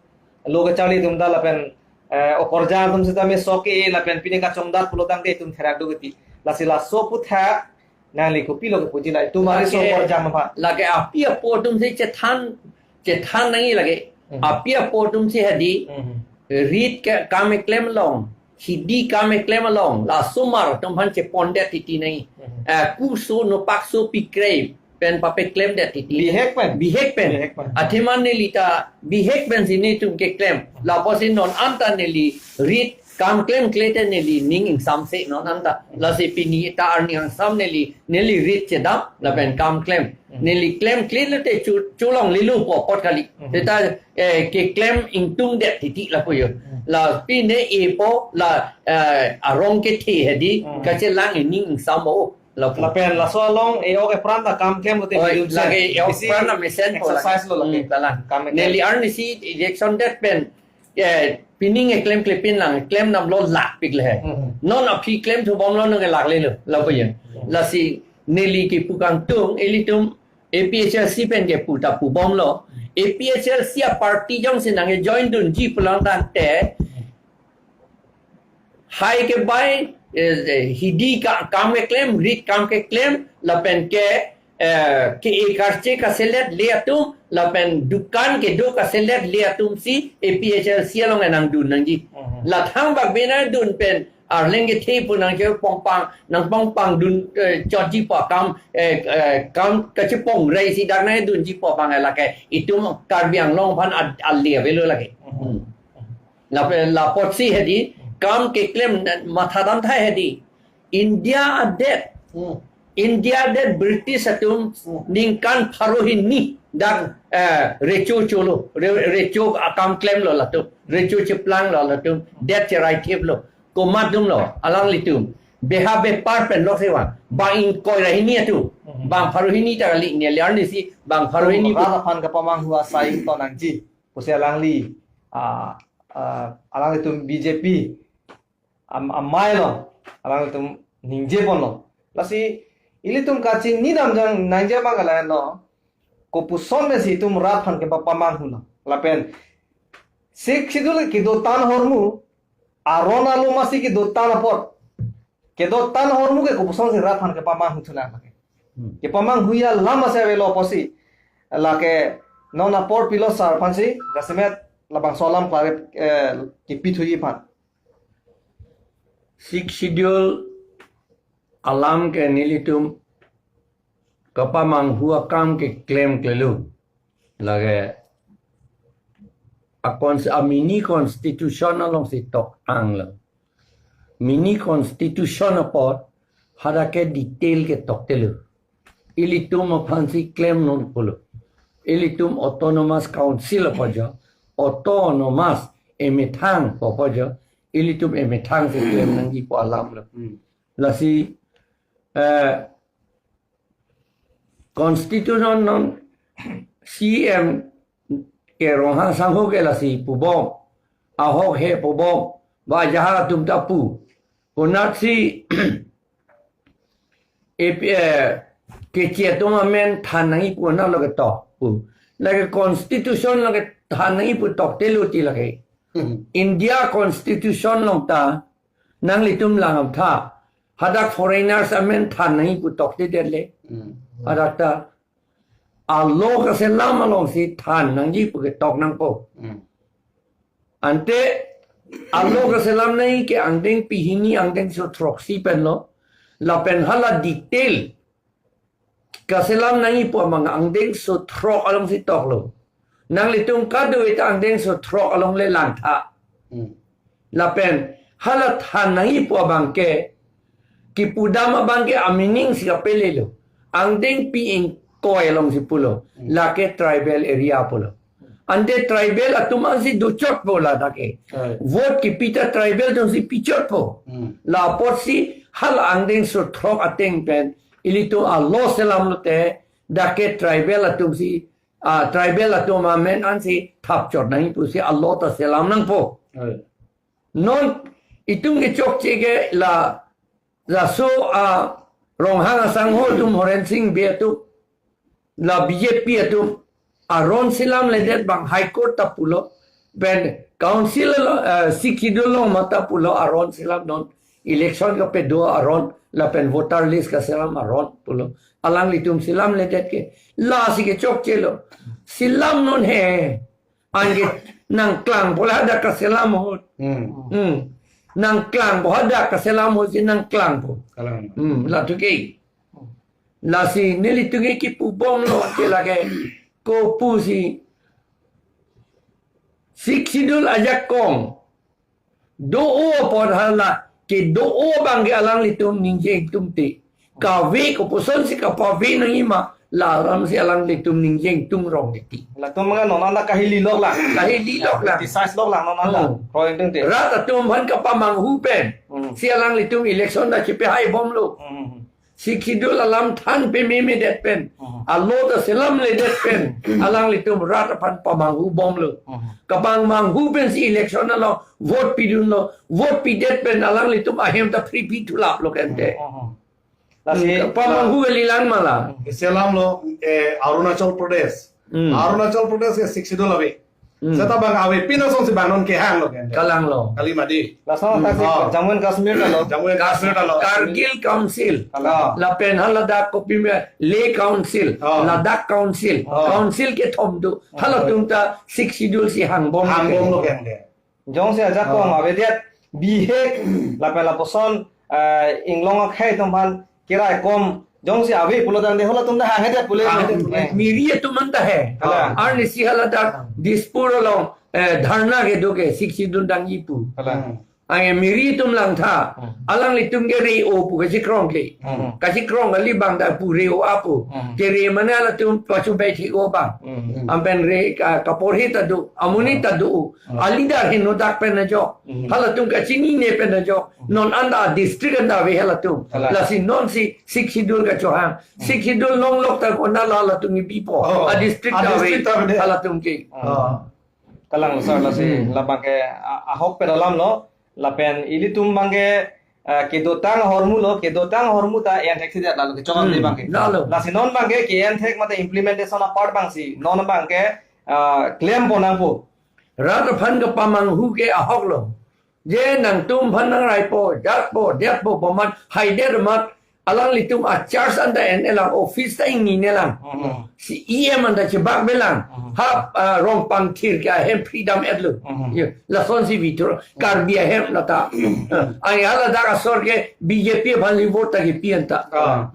Lo kacharli atum ta lapen, eh, okorjang atum seta me sok ke lapen pine kachongdat pulo tangte itum therak duk ti. Lasi laso aputhak nangli kopilo kepuji la itum ariso okorjang aphan. Lake api apo atum si chethan, chethan nangji lake. Mhm. Api apo atum si hedi. Mhm. Rit ke kam keklem along, hidi kam keklem along, la osomar atum aphan chepondet titi nangji. Mhm. Eh, kurso nopak so pikrei pen papeklemdet titi. Bihek pen. Bihek pen. Bihek pen. Athema neli ta bihek pensi netum keklem. Lapusi non anta neli rit kam klemkle te neli ning ingsamse non anta. Lasi pini ta arni angsam neli, neli rit chedam lapen kam klem. Hmm. Neli klemkle lote chu, cholonglelo pu apot kali. Hmm. Seta, eh, keklem ingtungdet titi lapu yo. Hmm. La pine epo la, eh, arong kethe hedi, hmm, kachelang ining ingsam o. Lapu. Lapen laso along e-ok epran ta kam klem lote. Oi, bidun lake e-ok bisi epran ta mesen po exercise lake. Lo lake. Hmm, kalang. Kam klem. Neli arnisi election det pen, eh, pining klemklepin lang, klem damlo lakpik le he. Hmm. Non aphi klemthu bomlo nonke laklelo, lapu yo. Hmm. Lasi neli kepu kangtung, ilitum A P H L C pen kepu ta pubomlo. A P H L C aparty jongsi nangkejoin dunji pulang tangte, hai ke bai, eh, eh, hidi ka, kam keklem, rit kam keklem, lapen ke, eh, ke-e karche kaselet le atum, lapen dukan kedo kaselet le atum si A P H L C along nangdun nangji. Mhm. La thangbak bina dun pen, arleng kethe pu nangchepongpang, nangpongpang dun, eh, chotji pu akam, eh, eh, kam kachepongreisi dak nangdunji pu abang lake itum Karbi Anglong aphan ad-, ale avelo lake. Mhm. Hmm. Lapen lapotsi hedi, kam keklem matha dam thai hedi. India adet. Hmm. India adet British atum, hmm, ningkan pharo hini dak, eh, recho cholo, re-, recho akam klemlo latum, recho cheplanglo latum, det cherai thiplo, komat dumlo, alanglitum. Beha bepar pen lok sewa, bang ingkoi ra hini atum, hmm, bang pharo hini ta kali, neli arnisi, bang pharo hini. Rat aphan kapamanghu asai to nangji. Pusi alangli, ah, ah, alanglitum B J P am-, amei lo, alanglitum ningje ponlo. Lasi ilitum kachini damjang nangji abang ke lahenlo. Kopuson pensi itum rat aphan kepapamanghu lo. Lapen Sixth Schedule kedotan ahormu, aron alo masi kedotan apot. Kedotan ahormu ke kopusonsi rat aphan kepamanghu thulang lake. Hmm. Kepamanghuji alam masi avelo pusi. Lake non apor pilo sar aphansi, jasemet labangso alam klare, eh, kipithuji aphan. Sixth Schedule alam ke nelitum kapamanghu akam ke klemklelo. Lake a cons-, a mini constitution alongsi tok-anglo. Mini constitution apot hadak ke detail ke toktelo. Ilitum aphansi klemnon pulo. Ilitum autonomous council apot jo, autonomous emethang apot jo, ilitum emethangsi klem nangji pu alam lo. Hmm. Lasi, eh, constitution non C M ke Ronghang sangho ke lasi pubom, ahok he pubom, ba jaha atum ta pu. Konatsi A P, eh, keche atum amen than nangji pu konatlo ketok pu. Lake constitution lo kethan nangji pu toktelo ti lake. Hmm. India constitution along ta nanglitum lang-amtha. Hadak foreigners amen than nangji pu toktedet le. Hmm. Hadak ta a law kaselam alongsi than nangji pu ketok nangpo. Hmm. Ante a law kaselam nangji ke angdeng pehini angdengso throksi penlo. Lapen hala detail kaselam nangji pu abang angdengso throk alongsi toklo. Nanglitum kadokave ta angdengso throk along le langtha. Hmm. Lapen hala than nangji pu abang ke, kipudam abang ke a meaning si kapelelo. Angdeng pi ingkoi alongsi pulo. Hmm. Lake tribal area pulo. Ante tribal atum ansi dochotpo la lake. Right. Vote kipi ta tribal atumsi pichotpo. Hmm. La apotsi hala angdengso throk ateng pen ilitum alo selam lote, dak ke tribal atumsi, ah, tribal atum amen ansi thapchot nangji pusi alo ta selam nangpo. Right. Non itum kechokche ke la, laso, ah, Ronghang asangho atum, Horen Sing Bey atum, la B J P atum aron selamledet abang High Court ta pulo, pen council along, eh, Sixth Schedule along mata pulo aron selam, non election kapado aron lapen voter list kaselam aron pulo. Alanglitum selamledet ke, lasi kechokchelo. Selam non he. Anke nangklangpo la hadak kaselam ahut. Hmm. Hmm. Nangklangpo, hadak kaselam ahutsi nangklangpo. Kalang. Hmm, latum ke. Lasi nelitum ke kipubomlo ke lake, kopusi Sixth Schedule ajakong do-o apot hala kedo-o abang ke alanglitum ningje ingtungte. Kave koposonsi kapave nangji ma, la alamsi alanglitum ningje ingtung rong titi. Latum abang non anta kahililok lang. Kahililok lang. Criticize lok lang non anta. Hmm. Roi ingtungte. Rat atum aphan kapamanghu pen. Hmm. Si alanglitum election ta chepehaibomlo. Hmm. Sixth Schedule alam than pememedet pen, mhm, alo ta selamledet pen, alanglitum rat aphan pamanghubomlo. Mhm. Kapamanghu pensi election along vote pidunlo, vote pidet pen alanglitum ahem ta phri phi thulaplo kente. Mhm. Lasi kapamanghu kalilang ma la. Selamlo, eh, Arunachal Pradesh. Hmm. Arunachal Pradesh ke Sixth Schedule ave. Hmm. Seta abang ave, pini asonsi abang non kehanglo kente. Kalanglo. Kali mati. Lason, hmm, attack si, ah, Jammu and Kashmir ta lo. Jammu and Kashmir ta lo. Kargil Council. Kalang. Lapen haladak kopi me Leh Council, ah, Ladakh Council. Ah. Council kethom do. Ah. Halatum ta Sixth Schedule si hangbom. Hangbomlo kente. Jongsi ajakong, ah, avedet, bihek, lapen lapuson, eh, inglong akhei atum aphan keraikom, jongsi ave pulo tangte halatum ta hanghedet pule. Hanghedet pule. Eh. Miri atum anta he. Kalang. Arnisi haladak Dispur along, eh, dharna kedo ke, Sixth Schedule dangji pu. Kalang. Hmm. Anke Miri atum langtha, hmm, alanglitum ke re-o pu kachikrong ke. Hmm. Kachikrong kali abang ta pu re-o apu. Hmm. Kere mane halatum pachu bai thik-o abang. Hmm. Anpen re, ka, kaporhe ta do, amonit ta do. Hmm. Aleader heno dak pen ajok. Hmm. Halatum kachinine pen ajok. Hmm. Non anta district anta ave halatum. Kalang. Lasi nonsi Sixth Schedule kachohang. Hmm. Sixth Schedule longlok ta kona la halatum kebipo. Oh. A district ta ave. A district ta ave. Halatum ke. Oh. Kalang sir, lasi, hmm, labang ke a-, ahok pen alamlo. Lapen ilitum abang ke, eh, kedotang ahormulo, kedotang ahormu ta en thekthedet lalo kechokam, hmm, de abang ke. Lalo. Lasi non abang ke, ke-en thek mate implementation apart abangsi non abang ke, ah, klempo nangpo. Rat aphan kapamanghu ke ahoklo. Je nangtum aphan nangraipo, jatpo, detpo, boman, haidet amat, alanglitum a-charge anta en-elang, office ta ingnine lang. Mhm. Si E M anta chebakbe lang. Mhm. Ha, ah, Rongpangthir ke ahem freedom etlo. Mhm. Yo, lasonsi bithur, Karbi ahem lata. Anke haladak asor ke B J P aphan li vote ta kepi anta. Ah.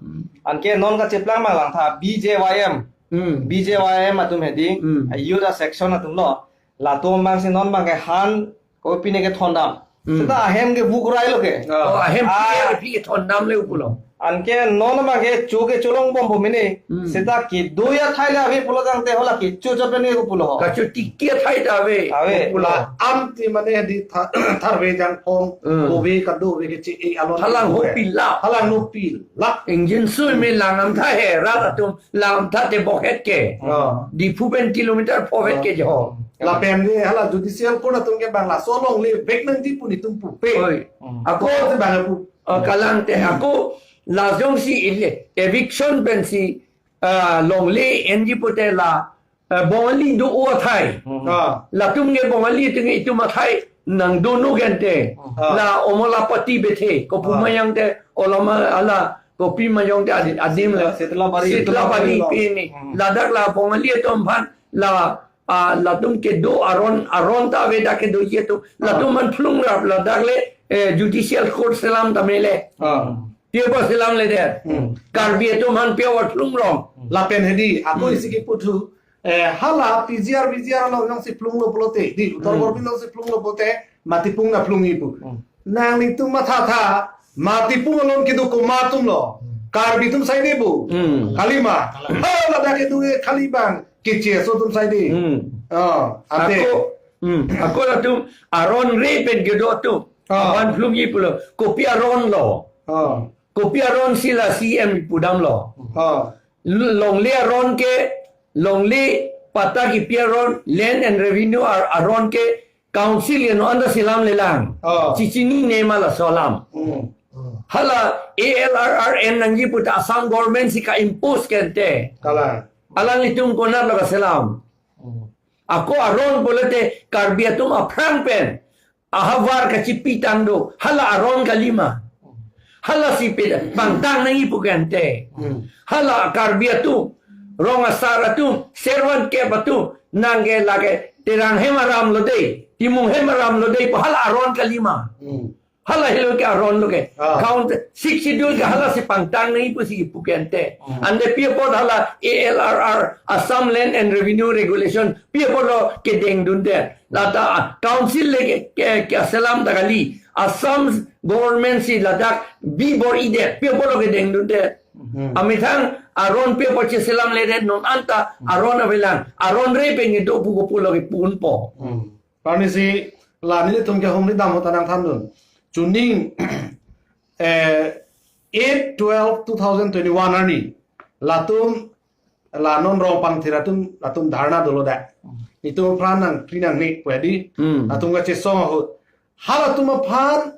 Anke non kacheplang ma langtha B J Y M. Hmm. B J Y M atum hedi, hmm, a youth a-section atumlo. Latum abangsi non abang ke han, kopine kethondam. Hmm. Seta ahem ke vuk railo ke. Oh, ahem, ah, phi kethondam le pulo. Anke non abang ke cho kecholongbompo mene. Hmm. Seta kedo athai le ave pulo tangte hala kecho chot pen ke pulo. Kacho tiki athai ta ave. Ave. Pulo. La am ti mane di tha-, tharve jangphong, hmm, kove kado ave keche-e alon. Halang ho pila. Halang no pila. Ingjinso me lang amtha he, rat atum lang amtha te bokhet ke. Oh. Diphu pen kilometer phovet, oh, ke jo. Lapen de hala judicial court atum ke abang laso longle vek nangji pu netum pupe. Oi. Hmm. Ako, ako te abang pu. Oh, kalang te ako la jongsi ile eviction pensi, ah, longle enji pute la, eh, Bongali do-o athai. Hmm. Ah. Latum ke Bongali atum ke itum athai nangdono kente. Hmm. Ah. La Omolapati bethe, kopu, ah, mayang te, olama ala, kopi mayang te adi-, adim la. Sitlabari. Sitlabari pini. Hmm. Ladak la Bongali atum aphan la, ah, latum kedo aron, aron ta ave dak kedoji atum. Ah. Latum aphan phlung rap ladak le, eh, judicial court selam ta mele. Ah. Pioba selamledet. Hmm. Karbi atum aphan pioba phlung rong. Lapen hedi, ako, hmm, isi kiputhu, eh, hala P G R, V G R along jongsi phlunglo pulote, di, Uttar, hmm, Karbi alongsi phlunglo pulote, Matipung ta phlungji pu. Hmm. Nanglitum mathatha, Matipung along kedo komat atumlo. Hmm. Karbi atum side pu. Hmm. Kalima. Hala dak itu ke kali bang. Keche aso atum side. Hmm. Oh, ante. Ako, hmm. Ako latum aron re pen kedo atum. Ah. Aban phlungji pulo. Kopi aron lo. Ah. Kopi aron si la C M pudamlo. Ah. L-, longle aron ke, longle patta kipi aron, Land and Revenue ar-, aron ke, Council eno anta selamlelang. Oh. Chichinine ma laso alam. Hmm. Hala A L R R N nangji puta Assam government si ka-impose ke ante. Kalang. Alanglitum konatlo kaselam. Hmm. Ako aron pulote Karbi atum aphrang pen ahavar kachipitang do. Hala aron kalima. Hala si pida pangtang nangji pu ke ante. Hmm. Hala Karbi atum, rong asar atum, servant kep atum, nang ke lake Terang hem aram lo dei, Timung hem aram lo dei pu hala aron kalima. Hmm. Hala helo ke aron lo ke. Ah. Count Sixth Schedule ke hala si pangtang nangji pu si pu ke ante. Hmm. Ante pi apot hala A L R R, Assam Land and Revenue Regulation, pi apotlo kedengdunde. Lata, ah, council le ke, ke, keselam ta kali. Assam government si ladak bi bor-idet, pi apotlo kedengdunde. Hmm. Amethang aron pi apot cheselamledet non anta, hmm, aron avelang. Aron re pen kedo pu kopulo kepu unpo. Hmm. Parnisi la nelitum ke homri dam ahut ta nangthandun. Chuning, eh, eight twelve two thousand twenty-one arni. Latum la non rong pangthir atum, latum dharna dolo dak. Itum apran nangkri nangne pu hedi. Hmm. Latum kachesong ahut. Halatum aphan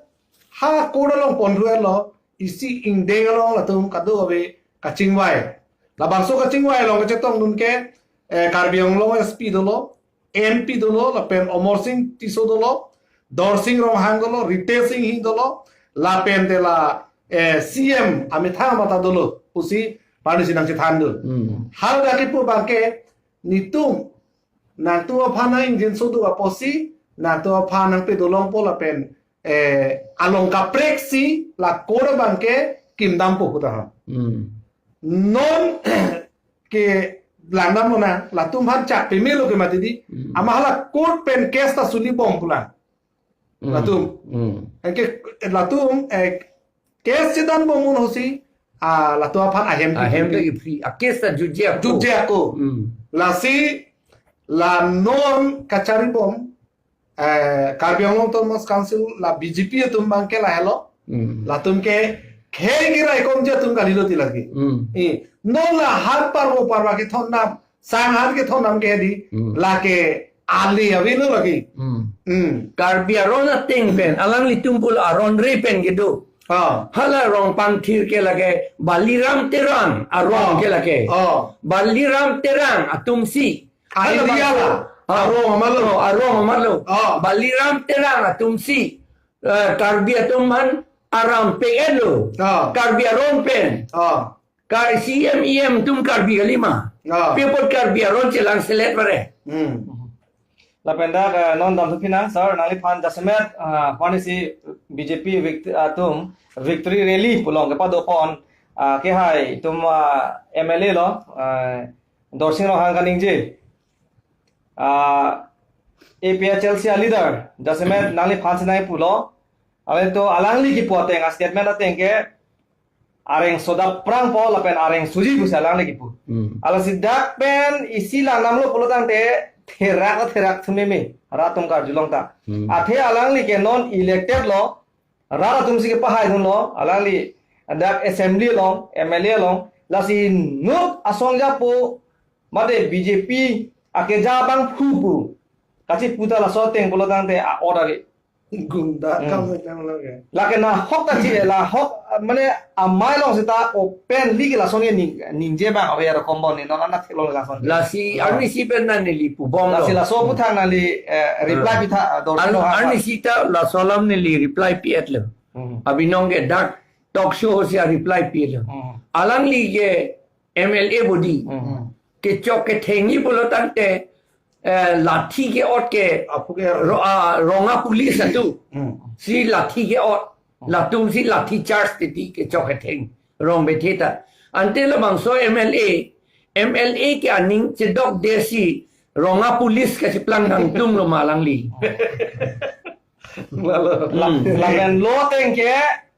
ha court along pon ru-etlo, isi ingdeng along latum kadokave kachingvai. Labangso kachingvai along kachetongdun ke, eh, Karbi Anglong S P dolo, M P dolo, lapen Amarsing Tisso dolo, Dorsing Ronghang dolo, Ritesh Enghi dolo, lapen te la, eh, C M amethang mata dolo pusi parnisi nangchethandun. Hmm. Hala dak kipu abang ke nelitum nangtum aphan nang-ingjinso do apotsi, nangtum aphan nangpado longpo lapen, eh, along kaprek si la court abang ke kimdampo pu taham. Hmm. Non ke langdamlo na, latum aphan chak pemelo ke mati di. Hmm. Amat hala court pen case ta suli bom pu la. Hmm. Latum. Hmm. Anke latum, eh, case chedan bom un ahutsi, ah, latum aphan ahem, ahem ke free. A case ta jutje ako. Jutje ako. Hmm. Lasi la non kachari bom, eh, Karbi Anglong Autonomous Council la B J P atum abang ke lahelo. Hmm. Latum ke khei ke raikom je atum kalilo ti lagi. Hmm. Eh, non la han parvo parva kethondam, sang han kethondam ke di, hmm, lake ale avelo lagi. Hmm. Hmm. Karbi aron ateng pen, alanglitum pulo aron re pen kedo. Ah. Hala rong pangthir ke lake Baliram Terang aron, ah, ke lake. Ah. Baliram Terang atumsi. Hala idea bangso la. Ah. Arong amatlo. Oh, arong amatlo. Ah. Baliram Terang atumsi, eh, Karbi atum aphan aram peng-etlo. Ah. Karbi aron pen. Ah. Kar C M E M atum Karbi kalima. Ah. Pi apot Karbi aron chelangselet vare. Hmm. Lapen dak, eh, non damthu pinang, sir, nangliphan jasemet, ah, parnisi B J P vict-, atum victory rally pu along kepado pon, ah, kehai atum, ah, M L A lo, ah, Dorsing Ronghang kaningje. Ah, A P H L C a leader, jasemet nangliphan si nangpulo. Alanglitum alangli kipu ateng, a statement ateng ke, areng soda prangpo lapen areng suji pusi alangli kipu. Hmm. Alasi dak pen isi langdamlo pulo tangte therak therak thumeme rat atum karjulong ta. Hmm. Athe alangli ke non elected lo, rat atumsi kepahaidunlo, alangli dak assembly along, M L A along, lasi inut asong japo, mate B J P akeja abang phu pu kachipu ta laso ateng pulo tangte a-ot ave. Gunda, hmm, kam nang lage. Lake nahok ta chi, nahok, mane amei along seta openly ke lason ke ning, ningje abang ave aro kombon ni, non anak theklong lason. Lasi, ah, arnisi pen nangli pubom lo. Lasi laso aputhak nangli, eh, reply, hmm, pitha, dor ar-, no ha. Arnisi ta laso alam neli reply pi-etlo. Hmm. Abinong ke dak talk show si a-reply pilo. Hmm. Alangli ke M L A body. Hmm. Kechok kethengji pulo tangte, eh, lathi ke-ot ke, apu ke ro-, ah, rong a-police atum. Hmm. Si lathi ke-ot. Hmm. Latumsi lathi charge titi kechok ketheng. Rong bethe ta. Ante labangso M L A, M L A ke aning chedokde si rong a-police kachiplang nangtumlo ma alangli. Lalu. La-, hmm, lapen lo ateng ke,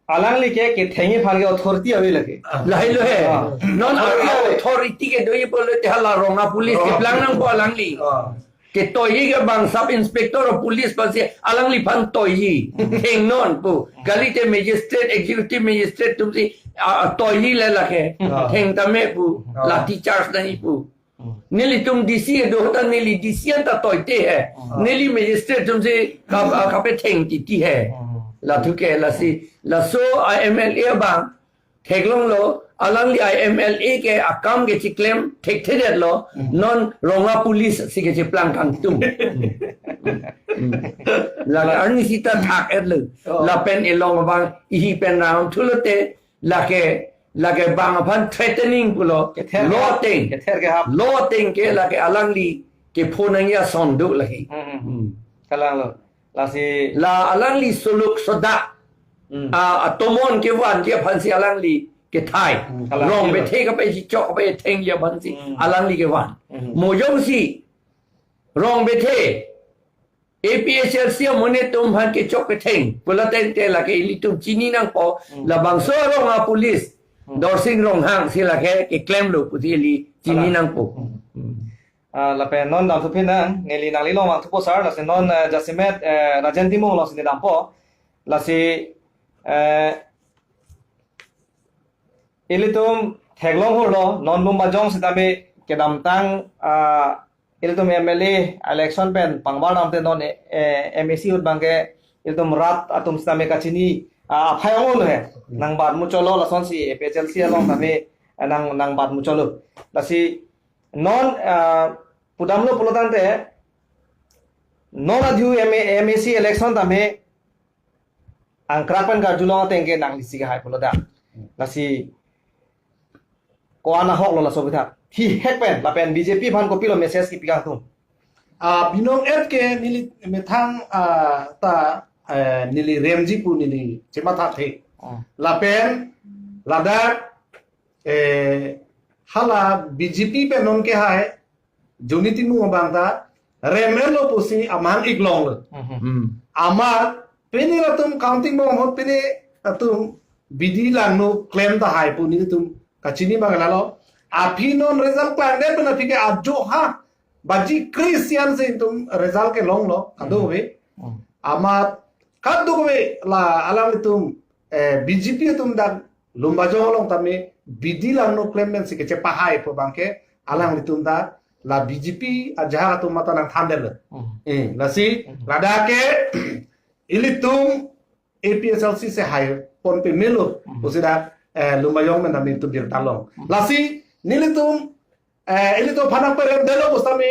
Alangli ke kethengji aphan ke authority ave lake. Lahelo he. Ah. Non authority ave. Authority kedoji pulote hala rong a-police keplang nangpo alangli. Ah. Ketoiji ke bang sub inspector of police aphansi alangliphan toiji. Thengnon pu. Kalite magistrate, executive magistrate atumsi, ah, toiji le lake. Ah. Theng tame pu. Ah. Lathi charge nangji pu. Hmm. Nelitum D C kedo ta neli D C anta toite he. Hmm. Neli magistrate atumsi kap-, ah, kapetheng titi he. Hmm. Lathu ke lasi, laso a-M L A abang theklonglo, alangli a-M L A ke akam ke chiklem thekthedetlo, hmm, non rong a-police si kechiplang kangtung. Hmm. La arni sita thak-etlo. Oh. Lapen elong abang ihi pen ram thulote, lake, lake bang aphan threatening pulo. Kether lo ke, ateng. Kether ke hap. Lo ateng ke lake alangli kepho nangji ason do lake. Hmm, hmm, hmm. Hmm. Kalanglo. Lasi la alangli suluk sodak. Hmm. Ah, atomon kevanji aphansi alangli kethai. Hmm. Kalang. Rong bethe kapachichok kapethengji aphansi, hmm, alangli kevan. Hmm. Mo jongsi rong bethe A P H L C amonit atum aphan kechok ketheng pulo tangte lake ilitum chini nangpo, hmm, labangso arong a-police, hmm, Dorsing Ronghang si lake keklemlo pusi ili chini, kalang, nangpo. Hmm. Hmm. Ah, lapen non damthu pin nang, neli nangli along vangthupo sir, lasi non, eh, jasemet, eh, Rajen Timung alongsi neli dampo, lasi, eh, ilitum theklong hurlo, non Lumbajong sitame kedamtang, ah, ilitum M L A election pen pangbar damte non, eh, eh, M A C ahut abangke ilitum rat atum sitame kachini, ah, aphai ong-olo he. Hmm. Nangbat muchotlo lasonsi A P H L C along tame, eh, nang, nangbat muchotlo. Lasi non, ah, pudamlo pulo tangte, non adhu M A, M A C election tame angkrak pen karjulong ateng ke nanglisi kehai pulo ta. Lasi ko-an ahoklo laso bithak. Thihek pen, lapen B J P aphan kopilo message kipi kangtung? Ah, binong et ke neli methang, ah, ta, eh, neli remji pu neli chemathathe. Oh. Lapen, ladak, eh, hala B J P pen non kehai, Johnny Timung abang ta, rem-etlo pusi aman iklonglo. Mhm. Hmm. Amat, pini latum counting bom ahut pini latum bidi langno klem tahai pu nelitum kachini abang lalo. Aphi non result klangdet pen aphi ke ajo ha, baji Christian si itum result kelonglo, kadokave. Hmm. Amat kadokave la alanglitum, eh, B J P atum dak Lumbajong along tame bidi langno klem pensi kechepahai pu abangke alanglitum ta la B J P ajahak atum mata nangthandetlo. Hmm. Eh, lasi, hmm, ladak ke ilitum A P H L C si haipon pemelo, hmm, pusi dak, eh, Lumbajong pen tame itum birta long. Hmm. Lasi nelitum, eh, ilitum aphan nangperemdetlo pusitame,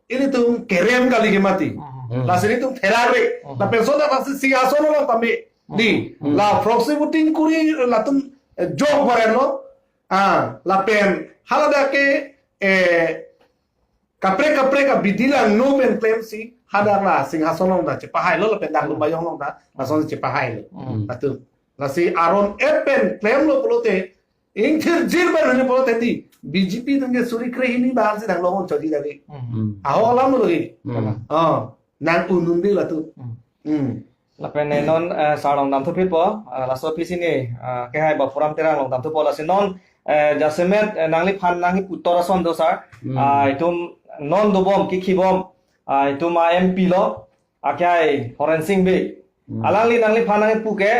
ilitum kerem kali ke mati. Hmm. Lasi ilitum therak re. Hmm. Lapen so dak lasi Singhason along tame, hmm, di. Hmm. La proxy voting kuri latum, eh, jok barenlo. Ah, lapen haladak ke, eh, kaprek kaprek abidi langno pen klemsi hadak la Singhason along ta chepahailo lapen dak, hmm, Lumbajong along ta lasonsi chepahailo. Hmm. Latum. Lasi aron et pen klemlo pulote, ingthirjir pen hini pulote di, B J P atum ke suri kre hini abangsi dang longon choji dali. Hmm. Ahok alamlo hi. Hmm. Oh, nang unun di latum. Hmm. Hmm. Lapen, eh, non, eh, sir along damthuphitpo, eh, laso aphi si ne, eh, kehai Bapuram Terang along damthupo, lasi non, eh, jasemet, eh, nangliphan nangkipu tor ason do sir. Hmm. Ah, itum non dobom, kikhibom, ah, itum a-M P lo, akehai Horensing Bey. Hmm. Alangli nangliphan nangkipu ke,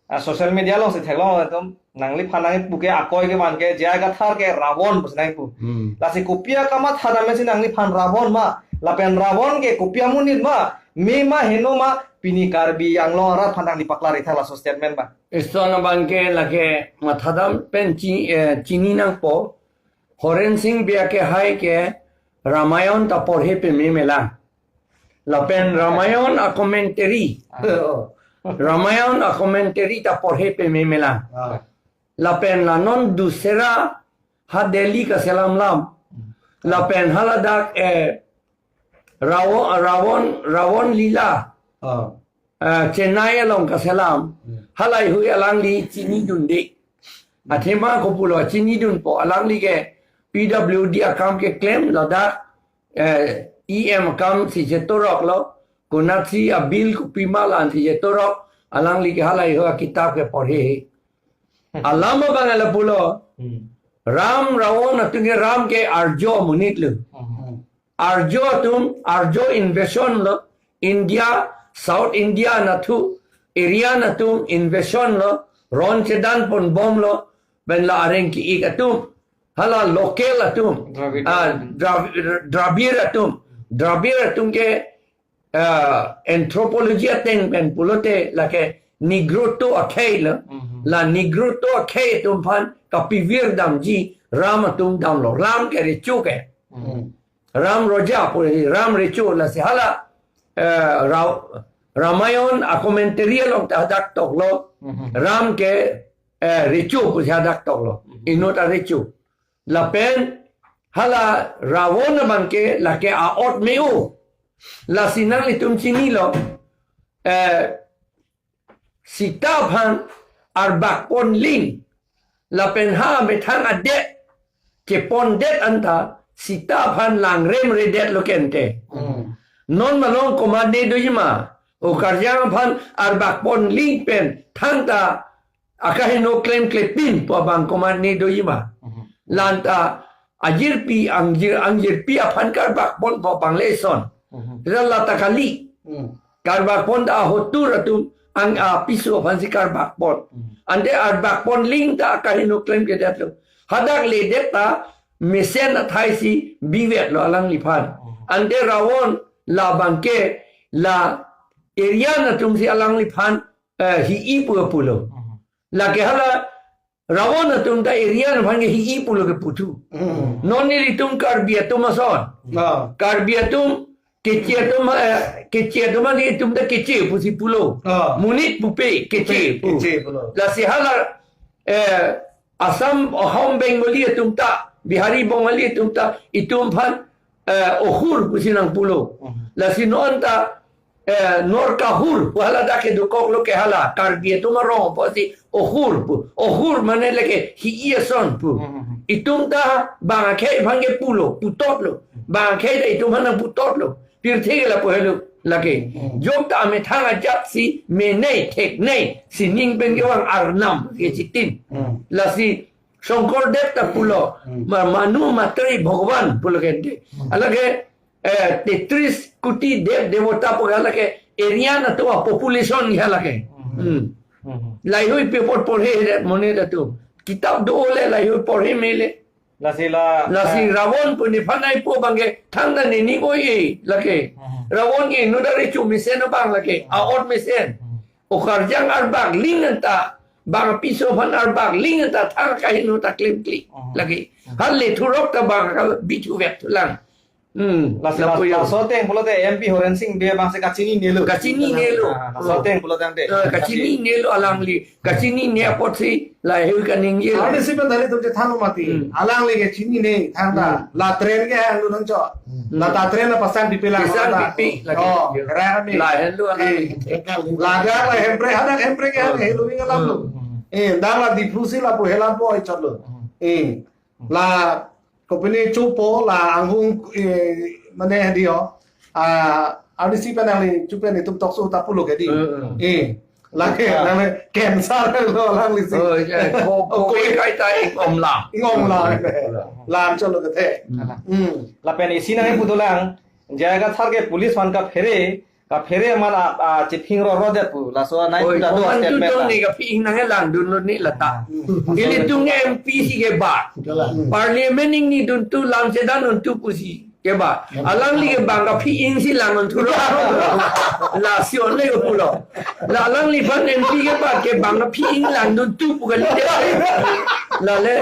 ah, social media alongsi theklong atum, nangliphan nangkipu ke akoi kevan ke J I Kathar ke Ravon pusi nangkipu. Hmm. Lasi kopi akamatha damsi nangliphan Ravon ma, lapen Ravon ke kopi amonit ma, me ma heno ma, pini Karbi Anglong arat aphan nangli paklar-ik tha laso statement ma. Eson abangke lake mathadam pen chi-, eh, chini nangpo, Horensing Bey akehai ke Ramayon ta porhe peme mela. Lapen Ramayon a-commentary. Ah. Ramayon a-commentary ta porhe peme mela. Ah. Lapen la non dusera ha Delhi kaselam lam. Hmm. Lapen haladak, eh, Rawo-, Ravon, Ravon Lila. Ah. Eh, Chennai along kaselam. Hmm. Halahei hui alangli chinidunde. Hmm. Athema kopulo chinidunpo alangli ke P W D akam keklem ladak, eh, E M akamsi chetoroklo, konatsi a-bill kopima la-ansi chetorok, Alangli ke halahei ho akitap ke porhe. Alam abang lapulo. Hmm. Ram Ravan atum ke, Ram ke arjo amonit lo. Hmm. Arjo atum, arjo invasion lo. India, South India nathu, Aryan atum invasion lo. Ron chedan ponbomlo. Pen la areng ki-ik atum. Hala local atum. Dravidian. Ah, Drav-, Dravidian atum. Dravidian atum ke, ah, anthropology ateng pen pulote lake Negrito akhei lo. Mhm. La Negrito akhei atum aphan kapivir damji Ram atum damlo. Ram ke recho ke. Mhm. Ram Roja pu, Ram recho, lasi hala, eh, Ra-, Ramayan a commentary along ta hadak toklo. Mhm. Ram ke, eh, recho pusi hadak toklo. Mhm. Inut arecho. Lapen hala Ravan abang ke lake a-ot me-o. Lasi nanglitum chinilo, eh, Sita aphan arbak ponling. Lapen ha methang adet chepondet anta Sita aphan langrem redet lo kente. Hmm. Non malom komatne dojima. O karjang aphan arbak ponling pen thangta akaheno klemklepin pu abang komatne dojima. Mhm. Lanta ajirpi, angjir, angjirpi aphan karbak pon pu abang le eson. Mhm. Rala ta kali. Hmm. Karbak pon ta ahotur atum ang apiso aphansi karbak pon. Hmm. Ante arbak ponling ta akaheno klemkledet lo. Hadak ledet ta mesen athai si bivet lo alangliphan. Hmm. Ante Ravan labang ke la Aryan atumsi alangliphan, eh, hi-i pu pulo. Hmm. Lake hala Ravan atum ta Aryan aphan ke hi-i pulo ke puthu. Hmm. Non nelitum Karbi atum ason. Ah. Karbi atum, Keche atum, eh, Keche atum, nelitum ta Keche pusi pulo. Ah. Monit pupe, Keche Pupe, pu. Keche pulo. Lasi hala, eh, Assam, Ahom Bengali atum ta, Bihari Bengali atum ta, itum aphan, eh, Ohur pusi nangpulo. Mhm. Lasi non ta, eh, Norkahur pu hala dak kedokok lo ke hala, Karbi atum arong pusi Ohur pu. Ohur mane lake hi-i ason pu. Mhm. Itum ta bang akhei aphan ke pulo, putot lo. Bang akhei ta itum aphan nangputot lo. Pirthe ke lapu helo lake. Mhm. Jok ta amethang ajat si menei theknei sining pen kevang arnam ke chitin. Mhm. Lasi Shonkordev ta pulo, Hmm. ma-, Manu Maitreya Bhagavan pulo kente. Hmm. Alake, eh, tetris kuti dev devota pu halake Aryan atum a-population halake. Hmm. Hmm. Hmm. Laheihui pe apot porhe he monit atum. Kitab do le laheihui porhe mele. Lasi la, Lasi la Ravan pu nephan nai pu abang ke thangta nening oi-e lake. Hmm. Ravan ke inut arecho mesen abang lake. Hmm. A-ot mesen. Hmm. O karjang arbak ling anta, bang apiso aphan arbak ling anta thang kaheno ta klemkle. Mhm. Lake. Mhm. Hal le thurok ta bang ka bithu vek thulang. Hmm. Lasi la, Lapu la yo. Laso ateng pulote M P Horen Sing Bey abangsi kachinine lo. Kachinine lo. Ah, laso ateng pulote ante. Eh, kachinine lo alangli. Kachinine apotsi laheihui kaningje lo. Arnisi pen dali tum chethan mati. Hmm. Alangli ke chinine thangta. Hmm. La train ke hang lo nangcho. Hmm. La ta train la pasang pipe lang. Pasang pipe lagi. Oh, kera kami. Lahenlo alang. Eh. Ladak la Hemprek, hadak Hemprek ya, Hmm. helo wing alam lo. Hmm. Eh, dak la Diphu si lapu helam po ai chot lo. Hmm. Eh, la kopine chupo la anghung, eh, mane dio. Ah, arnisi pen nangli chupen itum tokso ta pulo ke di. Hmm. Eh, lake, Ah. nangli cancer lo alangli si. Oh, iya. Ko, ko, Oh, ko, kai ta ingom la. Ingom la. Ingom la. Lam chot lo kethe. Hmm. Hmm. Lapen isi nangpu dolang, J I Kathar ke police aphan kaphere, kaphere amat a, a, chithing roro det pu. Laso anai Oi, pu ta do komantu statement tong ta. Ne kaphi-ing nangkelangdun lo ne lata. Hmm. Ilitum M P si ke ba. Kalang. Parliament ingni duntu lam chedan duntu pusi ke ba. Hmm. Alangli ke bang kaphi-ing si lang duntu lo. Lasi onle ke pulo. La alangliphan M P ke ba ke bang kaphi-ing lang duntu pu kali de. Lale.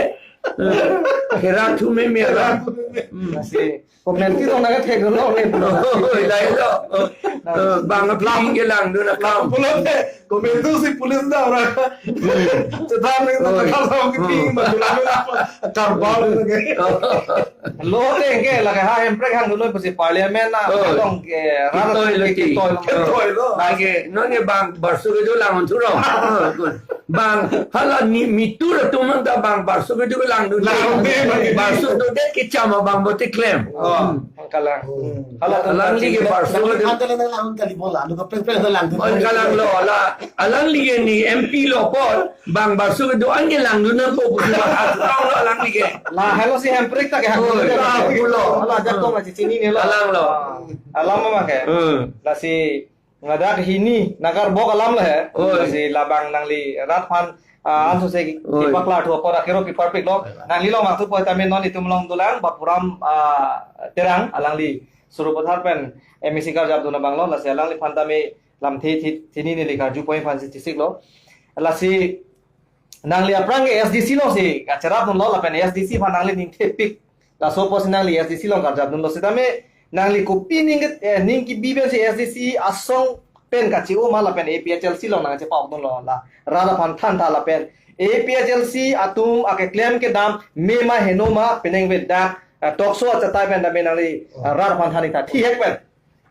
Eh, herak thu meme la. Hmm. Lasi Komantu tong nangkethek lo ne pulo. Oh, lahelo. Eh, bang kaphi-ing kelangdun akam. Pulote, komantu si police da orang. Chethan ning na Oh. Kethal sa kaphi-ing ma pulo apa? Karbal lagi. Lote ke lake ha Hemprek hang dulu pusi parliament na Oh. Tong ke Kitoi lo ti. Kitoi lo. Kitoi lo. Lake non ke bang barsu ke dolang unthurong. Oh, good. Bang, hala ni mitur atum anta bang barso kedo langdun. Langdun. Barso dodet kecham abang bote klem. Oh, kalang. Hmm. Hala atum alangli ke barso kedo. Anta lang lang kali bola, anu kaprek prek lang. Oh, kalanglo, la, alangli ke ni M P lo apot, bang barso kedo-an ke langdun nangpo, pusi bang atong lo alangli ke. La, helo si hemprik ta ke hang. Oh, la, pulo. Hala, ajak tong la chinine lo. Alanglo. Ah, alam ma ke. Hmm. Lasi ngadak hini nangkarbok alam lo he. Oi. Lasi labang nangli rat aphan, ah, ansose ki-, oi, kepaklar thu apor akero piparpik lo. Nangli long maksud poi tame non itum along dolang Bapuram, ah, Terang alangli Sarupathar pen M A C karjapdun abang lo, lasi alangliphan tame lamthe thi-, thini neli karju poi aphansi chesik lo. Lasi nangli aphrang ke S D C lo si kacherapdun lo lapen S D C aphan nangli ning thepik. Laso apotsi nangli S D C along karjapdun lo sitame nangli kopi ning ke, eh, ning kebi pensi S D C asong pen kache-o ma lapen A P H L C along nangchepa-okdun lo, la rat aphan thantha lapen A P H L C atum akeklem kedam me ma heno ma penang vedak, eh, talk show achatai pen tame nangli, eh, rat aphan than-ik tha thihek pen.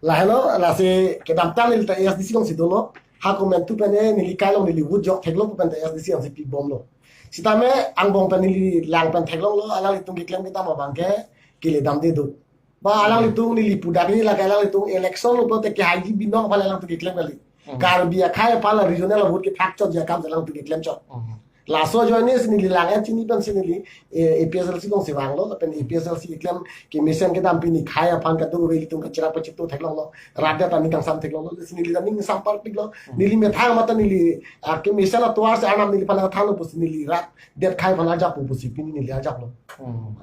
Lahelo, lasi kedamtang neli ta A S D C alongsi dolo. Ha komantu pen e neli kai along neli vote jok theklo pen ta A S D C alongsi pibomlo. Sitame angbong pen neli lang pen theklonglo, alanglitum keklem kedam abang ke kele damde do. Ba alanglitum neli pudak neli lake alanglitum election lo pulote kehai ji binong aphan alangtum keklem kali. Hmm. Karbi akhei aphan la regional vote kethak chotji akam alangtum keklem chot. Hmm. Laso ajoine si neli lang-et chini pensi neli, eh, A P H L C alongsi vanglo, lapen A P H L C keklem kemesen kedam pen nikhai aphan kadokave ilitum kacherap kachitu theklonglo, rat det aning kangsam theklonglo, si neli aning samparpiklo, neli methang mate neli, ah, kemesen atovarsi Arnam neliphan thanlo pusi neli rat det akhei aphan arjappo pusi pini neli arjaplo. Hmm.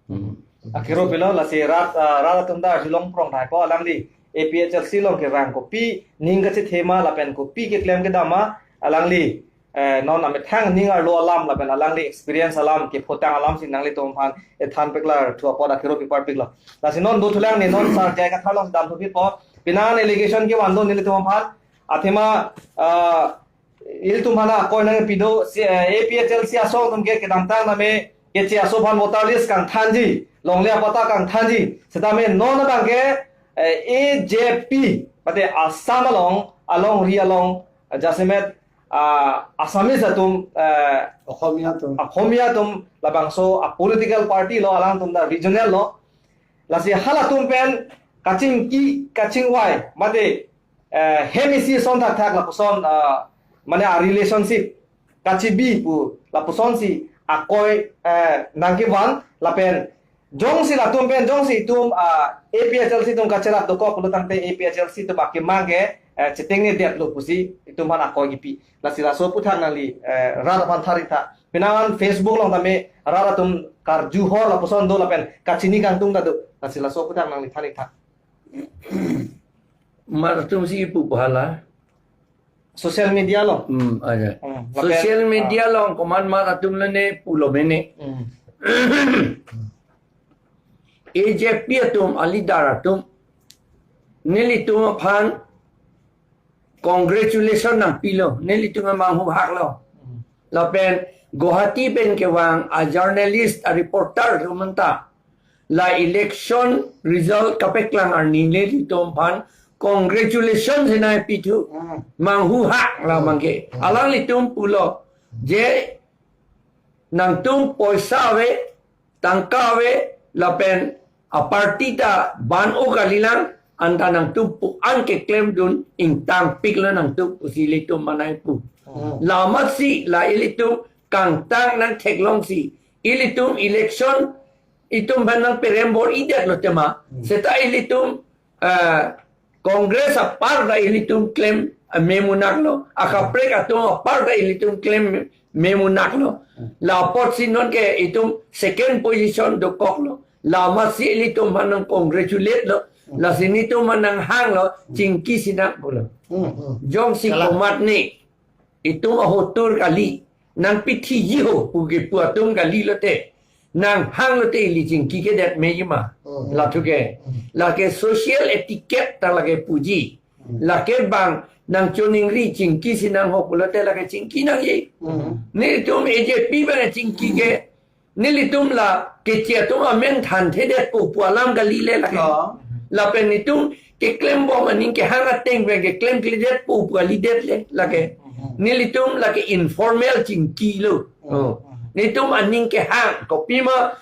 Hmm. Akero pilo lasi rat, ah, rat atum ta arjulong prong thai po alangli A P H L C along kevang kopi ning kachethe ma lapen kopi keklem kedam ma alangli, eh, non amethang ning arlo alam lapen alangli experience alam kephotang alamsi nanglitum aphan ethan peklar thu apot akero piparpiklo. Lasi non dothulang ne non sar J I Kathar along dam thupi po. Penang allegation kevan do nelitum aphan. Athema, ah, ilitum aphan akoi nangpi do, si, eh, A P H L C asong atum ke kedamtang tame keche aso aphan voter list kangthanji, longle apatta kangthanji. Sitame non abang ke, eh, A J P, mate Assam along, alongri along, eh, jasemet, ah, Assamese atum, eh, Akhomia atum. Akhomia atum labangso a political party lo, alangtum ta regional lo. Lasi halatum pen kachingki, kachingvai, mate eh, hem isi ason thakthak lapuson, ah, mane a relationship kachebi pu lapusonsi akoi, eh, nangkevan lapen jongsi latum pen jongsi itum, ah, A P H L C atum kacherap dokok pulo tangte A P H L C atum akemang ke, eh, chetengnedetlo pusi itum aphan akoi kipi. Lasi laso aphuthak nangli, eh, rat aphan than-ik tha. Penang Facebook along tame rat atum karjuhor lapuson do lapen kachini kangtung ta do. Lasi laso aphuthak nangli than-ik tha. Mar atum si kipu pu hala. Social media along. Hmm, aja. Hmm, lapen, social media ah, along komat mar atum lene pulo mene. Hmm. A J P atum, a leader atum, nelitum aphan congratulation nangpilo, nelitum amanghu haklo. Hmm. Lapen Guwahati pen kevang a journalist, a reporter atum anta la election result kapeklang arni nelitum aphan congratulations si nangpithu. Hmm. Manghu hak la mangke. Hmm. Alanglitum pulo je nangtum poisa ave, tangka ave, lapen a party ta ban-o kalilang, anta nangtum pu an keklemdun ingtangpiklo nangtum pusi ilitum manai pu. Hmm. La amatsi la ilitum kangtang nangtheklongsi ilitum election itum aphan nangperembor-idetlo tema. Hmm. Seta ilitum, eh, Congress apar ta ilitum klem, eh, memunaklo. Akaprek atum apar ta ilitum klem memunaklo. Hmm. La apotsi nonke itum second position dokoklo. La amatsi ilitum aphan nang-congratulate lo. Hmm. Lasi nelitum aphan nanghanglo, chingki sinang pulo. Hmm, hmm. Jongsi kalang komatne itum ahotur kali, nangpithiji ho pu kipu atum kali lote, nanghang lote ili chingki kedet meji ma. Hmm. Lathuke. Hmm. Lake social etiquette ta lake puji. Hmm. Lake bang nangchoningri chingki sinang ho pulote lake chingki nangji. Hmm. Nelitum A J P bang chingki ke, nelitum la keche atum amen thanthedetpo pu alam kali le lake. Oh. Lapen nelitum keklembom aning kehang ateng pen keklemkledetpo pu kalidet le lake. Nelitum lake informal chingki lo. Oh. Netum aning kehang, kopima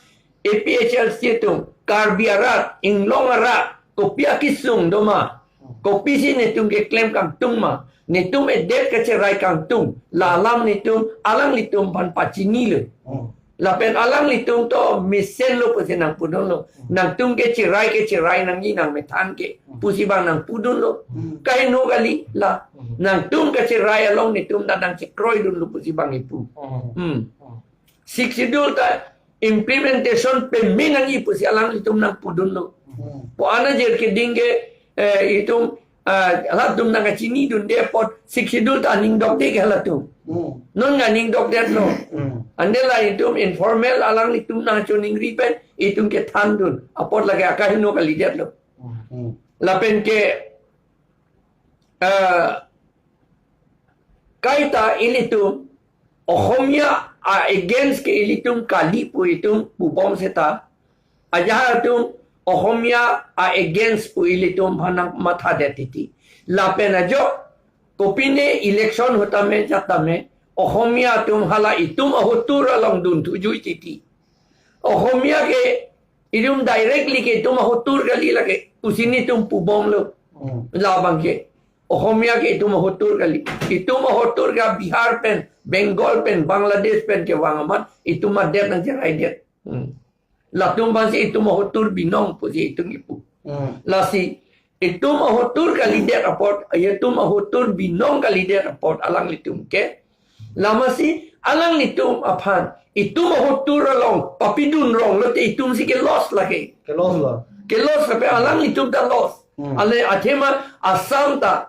A P H L C atum, Karbi arat, Inglong arat, kopi akisung doma. Kopisi netum keklem kangtung ma. Netum edet kacherai kangtung. La alam netum, alanglitum aphan pachinilo. Hmm. Lapen alanglitum to mesenlo pusi nangpudunlo. Hmm. Nangtum kecherai kecherai nangji nangmethan ke. Hmm. Pusi bang nangpudunlo. Hmm. Kaheno kali la. Hmm. Nangtum kacherai along netum ta nangchekroidunlo pusi bang ipu. Hmm. Hmm. Hmm. Sixth Schedule ta implementation peme nangji pusi alanglitum nangpudunlo. Hmm. Po anajir keding ke, eh, itum, ah, halatum nangkachinidunde apot Sixth Schedule ta aning dokde ke halatum. Hmm. Non nangning dokdetlo. Hmm. Ante la itum informal alanglitum nangchoningri pen itum kethandun. Apot lake akaheno kalidetlo. Hmm. Lapen ke, eh, kaita ilitum Ohomia a-against ke ilitum kali pu itum pubom seta. Ajahak atum Ohomia a-against pu ilitum aphan nangmathadet titi. Lapen ajok kopine election ahut tame jat tame Ohomia atum hala itum ahotur along dunthu jui titi. Ohomia ke itum directly ke itum ahotur kali lake pusi netum pubomlo. Hmm. Labang ke Ohomia ke itum ahotur kali. Itum ahotur ke Bihar pen, Bengal pen, Bangladesh pen kevang amat itum adet nangcheraidet. Hmm. Latum aphansi itum ahotur binong pusi itum ipu. Hmm. Lasi itum ahotur kalidet apot, itum ahotur binong kalidet apot alanglitum ke. Lamasi alanglitum aphan itum ahotur along papidun rong lote itumsi ke loss lake. Ke loss lo. Ke loss lapen alanglitum ta loss. Hmm. Ale athema Assam ta,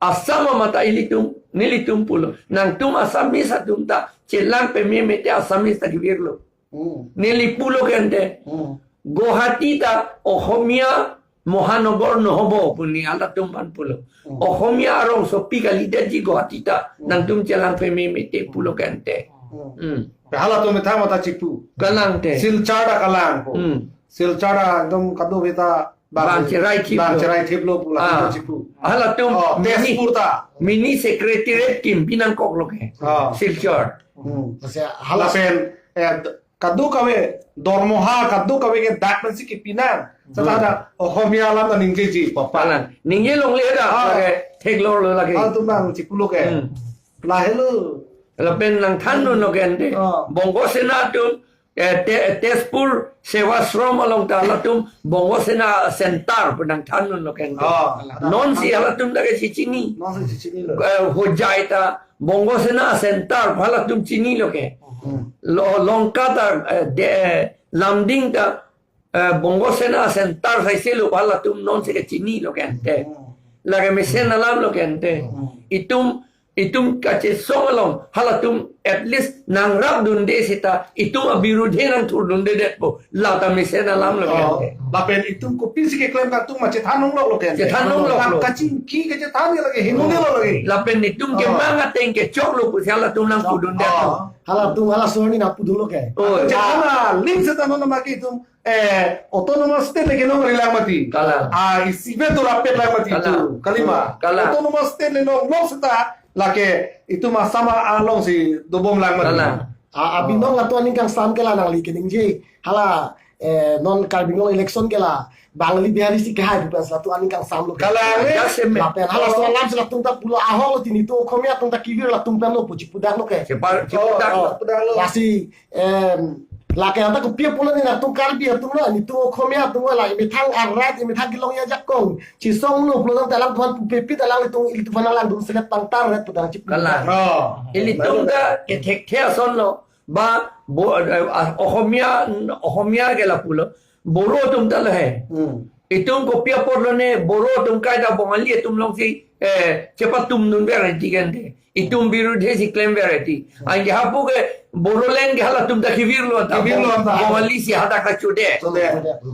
Assam amat ta ilitum, nelitum pulo. Nangtum Assamese atum ta chelang peme mete Assamese ta kevirlo. Hmm. Neli pulo ke ante. Hmm. Guwahati ta Ohomia Mohanogor nohobo pu neli halatum aphan pulo. Hmm. Ohomia arongsopi kalidetji Guwahati ta. Hmm. Nangtum chelang peme mete pulo ke ante. Hmm. Hmm. Halatum methang mata chipu. Kalang te. Silchar ta kalang po. Hmm. Silchar ta ekdom kadokave ta bang, bang cherai thiplo. Bang cherai thiplo pu la, ah, chipu. Halatum, oh, mini, Tezpur ta. Mini secretariat kim pinangkoklo ke. Ah. Silchar. Hmm. Masi hala lapen, eh, d-, kadokave dormoha kadokave ke dak pensi kepinang. Seta, hmm, ada Ohomia alam ta ningjeji papa. Kalang. Ningje longle dak, ah, lake theklonglo lake. Halatum nangchipulo ke. Hmm. Lahelo. Lapen nangthandunlo ke ante. Ah. Bongo Sena atum, eh, Te-, Tezpur Sevashram along ta halatum Bongo Sena center pu nangthandunlo ke ante. Ah. Nonsi halatum ta kachechini. Nonsi chechinilo. Eh, Hojai ta Bongo Sena center pu halatum chinilo ke. Hmm. Lo-, Lanka ta, eh, de, eh, Lumding ta, eh, Bongo Sena center saiselo pu halatum nonsi kachinilo ke ante. Hmm. Lake mesen alamlo ke ante. Hmm. Itum, itum kachesong along halatum at least nangrapdunde seta itum abirudhe nangthurdundedetpo. La ta mesen alamlo ke ante. Oh, lapen itum kopisi keklem kangtung ma chethan longloklo ke ante. Chethan longloklo. Kachingki kachethan ke lake, hinone lo lake. Lapen itum, oh, kemang ateng kechoklo pusi halatum nangpudunde. Oh. Halatum hala sorni nangpudunlo ke. Oh. Chethan aling seta non ma ke itum, eh, autonomous state le kenong rilang mati. Kalang. Ah, isivet do rapet lang mati. Kalang. Itum kalima. Kalang. Autonomous state le nonglok seta lake itum Assam alongsi dobom lang mati. Kalang. Ah, abinong latum aning kangsam ke la nangli keningje. Hala, eh, non Karbi Anglong election ke la Bangali Bihari si kehai pu pensi latum aning kangsamlo ke. Kalang, eh. Ajak seme. Lapen hala so alamsi latum ta pulo ahoklo tini, itum Ohomia atum ta kevir latum penlo pu chipudaklo ke. Chipar-, chipudaklo. Oh, oh. Chipudaklo. Lasi, em, lake anta kopi pulo ne nangtum Karbi atumlo, netum Ohomia atumlo, la emethang arat, emethang kelongji ajakong chesonglo pulo tangte alangtum aphan pupepit alanglitum, ilitum aphan langdun selet pangtar ret pu tang chipu. Kalang. Oh. Ilitum ta kethekthe asonlo. Ba, bo, eh, ah, Ohomia, Ohomia ke lapulo. Boro atum ta lo he. Hmm. Itum kopi apotlo ne, Boro atum kaita Bongali atum alongsi, eh, chepatumdunver titi ke ante. Itum birudhe si klemver titi. Hmm. Anke hapu ke Bodoland ke halatum ta kevirlo anta. Kevirlo anta. Bongali si hadak ta chode. Chode.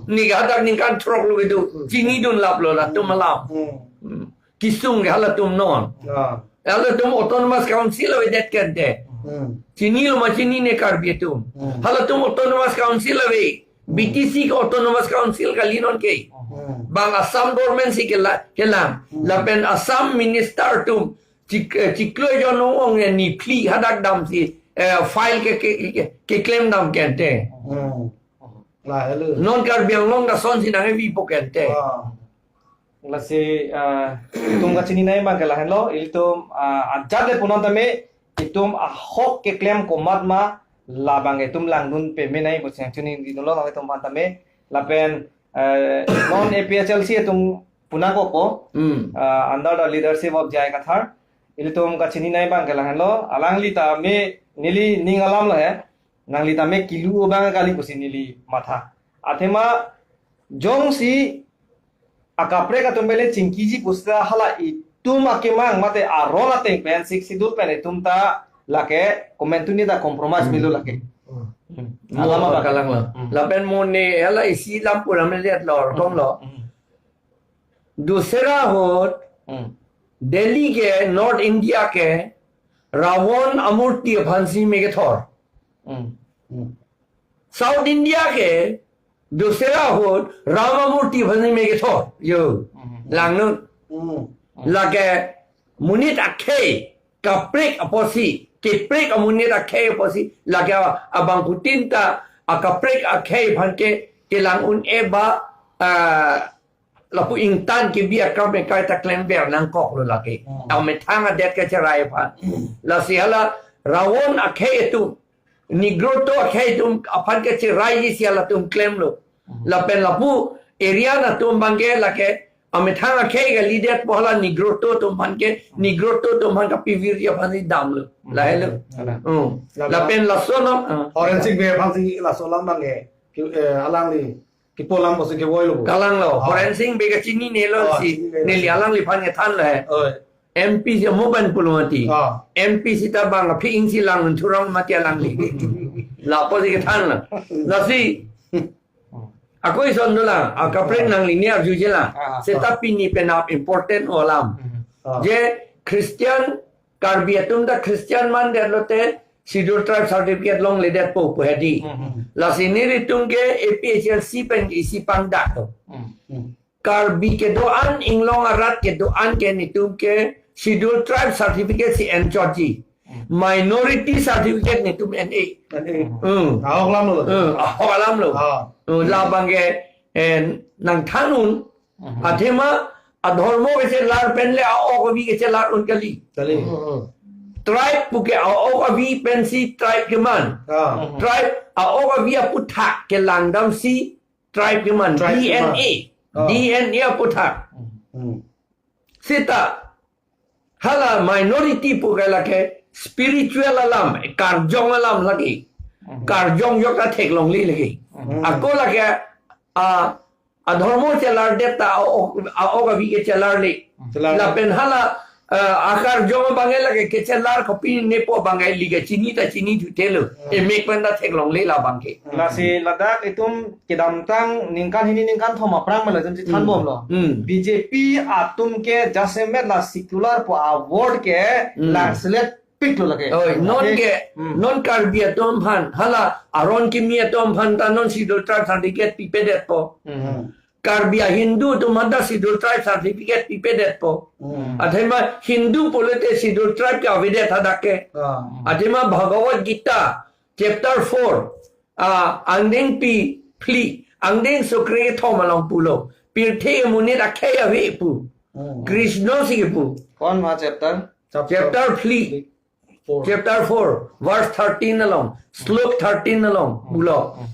Neke hadak ningkan throklo kedo. Hmm. Chinidunlaplo latum alam. Hmm. Hmm. Kesung ke halatum non. Ah. Halatum Autonomous Council avedet ke ante. Hmm. Chinilo ma chinine Karbi atum. Hmm. Halatum Autonomous Council ave. B T C ke Autonomous Council kali non ke. Hmm. Bang Assam government si kela-, kelang. Hmm. Lapen Assam minister atum Chik-, eh, chiklo jon ong ong, eh, ni phli hadak damsi, eh, file ke, ke, ke, keklem dam kente. Hmm. Lahelo. Non Karbi Anglong ta lasonsi nangkevipo kente. Ah. Lasi, ah, itum kachininei abang ke lahenlo, ilitum, ah, ajat le punon tame, itum ahok keklem komat ma, labang itum langdun pamenei pusi nangchini dolo itum aphan tame, lapen, eh, non A P H L C itum punako ko, Hmm. ah, under the leadership of J I Kathar, ilitum kachininei abang ke lahenlo, alangli tame neli ning alam lo he, nangli tame kilu abang kali pusi neli matha. Athema jongsi akaprek atum bele chingkiji pusita hala itum akemang mate aron ateng pen Sixth Schedule pen itum ta lake komantu ni ta compromise Hmm. melo lake. Hmm. Hmm. Mo Alama ba- kalang lo. Hmm. Lapen mo ne hala isi lam puram le lo Hmm. kong lo. Hmm. Dusera ahut Hmm. Delhi ke North India ke Ravan amurti aphansi me kethor. Hmm. Hmm. South India ke Dusera ahut Ram amurti aphansi me kethor. Yo. Hmm. Langnon. Hmm. Lake monit akhei kaprek apotsi, keprek amonit akhei apotsi, lake abangphutin ta akaprek akhei aphan ke kelang un-e ba, ah, lapu ingtan kebi akam ekai ta klemver nangkok lo lake. Hmm. Amethang adet kecherai aphan. Hmm. Lasi hala Ravan akhei atum, Negrotto akhei atum aphan kecheraiji si halatum klemlo. Hmm. Lapen lapu Aryan atum abang ke lake amethang akhei kalidetpo hala Negrotto atum aphan ke, Negrotto atum aphan kapivirji aphansi damlo. Hmm. Lahelo. Ana. Hmm. Lapen Lapen lason, ah. Forensic be aphansi laso alam abang ke, ki-, eh, alangli kipu alam pusi kevoilo bo. Kalang lo, Ah. forensic be kachinine lo Ah, si, chinine lo. Neli alangliphan kethan lo he. Oi. M P si mo ban pulo mati. Ah. M P sita bang aphi ingsi lang thurong mati alangli. Lapusi kethan lo. Lasi. Ako ison dolang, akaprek Ah. nanglining arjujelang. Ah. Seta pini penap important alam. Hmm. Ah. Je Christian Karbi atum ta Christian mandetlote Scheduled Tribe certificate longledetpo pu hedi. Hmm, hmm. Lasi nelitum ke A P H L C pen isi pangdak to. Hmm. Hmm. Karbi kedo-an inglong arat kedo-an ke netum ke Scheduled Tribe certificate si enchotji. Hmm. Minority certificate netum en-e. En-e. Hmm. Ahok alam lo. Hmm, ahok alam lo. Ah. Hmm, labang ke, eh, nangthanun. Mhm. Athema adhormo kechelar pen le a-ok avi kechelar un kali. Kali. Mhm. Tribe puke a-ok avi pensi tribe keman. Ah. Mhm. Tribe a-ok avi aputhak kelangdamsi tribe keman. Tribe keman. D N A. Ah. D N A aputhak. Hmm. Seta hala minority pu ke lake spiritual alam, karjong alam lake. Mhm. Karjong ajok ta theklongle lake. Mhm. Ako lake, ah, adhormo chelardet ta a-ok, a-ok avi kechelarle. Chelar. Lapen hala, ah, akarjong abang ke lake kechelar kopine pu abang ke lake chini ta chinithuthelo. Hmm. Emek pen ta theklongle labang ke. Lasi ladak itum kedamtang ningkan hini ningkan thom aphrang mala itum chethan Hmm. bomlo. Hmm. B J P atum ke jasemet la secular pu award ke Hmm. langselet piklo lake. Oi, non Lake, ke, hmm. non Karbi atum aphan, hala aron kimi atum aphan ta non Scheduled Tribe certificate pipedetpo. Hmm. Karbi a-Hindu atum aphan ta Scheduled Tribe certificate pipedetpo. Hmm. Athema Hindu pulote Scheduled Tribe ke avedet hadak ke. Ah. Athema Bhagavad Gita chapter four, ah, angdengpi phli, angdengso kre-kethom along pulo. Pirthe monit akhei ave pu. Hmm. Krishna si kepu. कौन वहाँ chapter? Chapter phli. Four. Chapter four, verse thirteen along, slok thirteen along, Hmm. pulo. Hmm.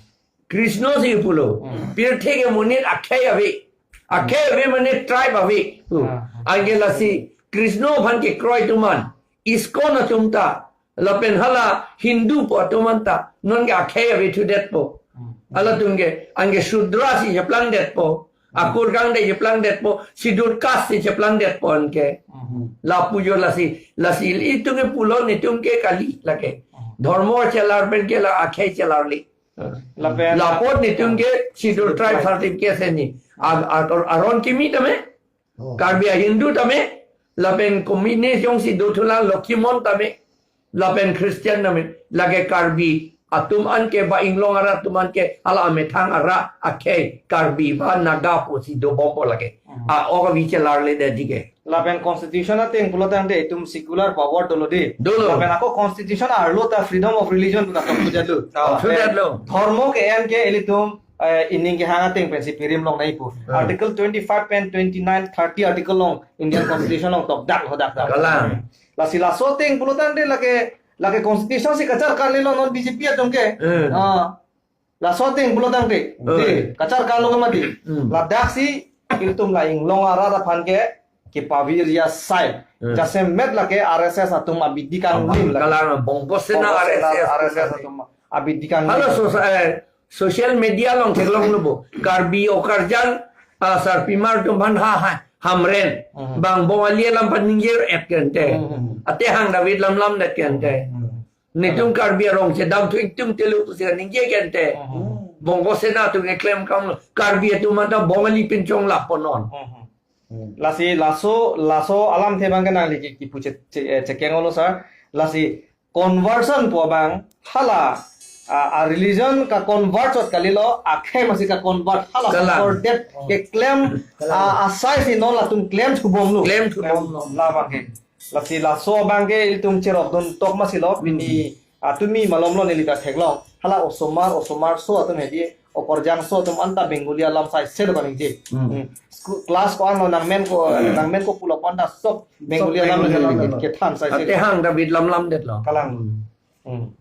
Krishna si pulo. Hmm. Pirthe ke monit akhei ave. Akhei ave mane tribe ave. Hmm. Ah, ah. Anke lasi Krishna aphan kekroi atum an, ISKCON atum ta, lapen hala Hindu pu atum an ta, non ke akhei ave thudetpo. Hmm. Halatum ke, anke Shudra si cheplangdetpo. Hmm. Akur kangde cheplangdetpo, Scheduled Caste si cheplangdetpo anke. Hmm. Lapu jo lasi, lasi itum ke pulo netum ke kali lake. Hmm. Dhormo chelar pen ke la akhei chelarle. Lapen Lapot netum ke Scheduled Tribe certificate ni. A, a, aron kimi tame. Oh. Karbi a-Hindu tame. Lapen komatne jongsi dothulang Lokhimon tame. Lapen Christian tame. Lake Karbi atum an ke ba inglong arat atum an ke hala amethang arat akhei Karbi ba Naga pusi dobompo lake. Hmm. A-ok avi chelarledetji ke. Lapen constitution ateng pulotangte itum secular power dolo di. Dolo. Lapen ako constitution arlo ta freedom of religion pu ta tokpudetlo. Oh, freedom lo. Dhormo ke-en ke ilitum eh, ining kehang ateng pensi pirim longnai pu. Hmm. Article twenty-five pen twenty-nine, thirty article along Indian constitution along tokdak hodak dak. Kalang. Lasi laso ateng pulotangte lake lake constitution si kacharkar lelo non B J P atum ke. Hmm. Ah. Laso ateng pulotangte. Hmm. Di, kacharkar lo ke mati. Hmm. Ladaksi ilitum la inglong arat aphan ke kipavir ya sai. Hmm. Jasemet lake R S S atum abidi kanglim lake. Kalang, Bongo Sena, Bongo Sena, R S S. R S S atum abidi kanglim. Hala so-, eh, social media along theklonglo bo. Karbi okarjang, ah, sarpimar atum aphan ha ha hamren. Mhm. Bang Bongali alam aphan ningje-et kente. Mhm. Atehang David lamlamdet kente. Mhm. Netum Karbi arong chedam thu ingtung telu pusi ningje kente. Mhm. Bongo Sena atum keklem akam lo. Karbi atum anta Bongali pinchong laponon. Mhm. Lasi laso laso alamthe abang ke nangli ke kipu che, che, eh, chekeng olo sir. Lasi conversion pu abang hala a, a religion ka-convert chot kalilo, akhei masi ka-convert hala Kalang. Shangkardev keklem a, asai si non latum klem thubomlo. Klem thubomlo. Labang ke. Lasi laso abang ke ilitum cherokdun tok masi lo pini atumi malomlo neli ta theklong. Hala osomar, osomar so atum hedi, okorjang so atum anta Bengali alam sai selo kaningje. Hmm. Hmm. School, class ko-an lo nangmen ko, nangmen ko pulo ko-an ta sok Bengali Sok alam Bengali alam alam. Kethan sai selo. Atehang David lamlamdetlo. Kalang. Hmm.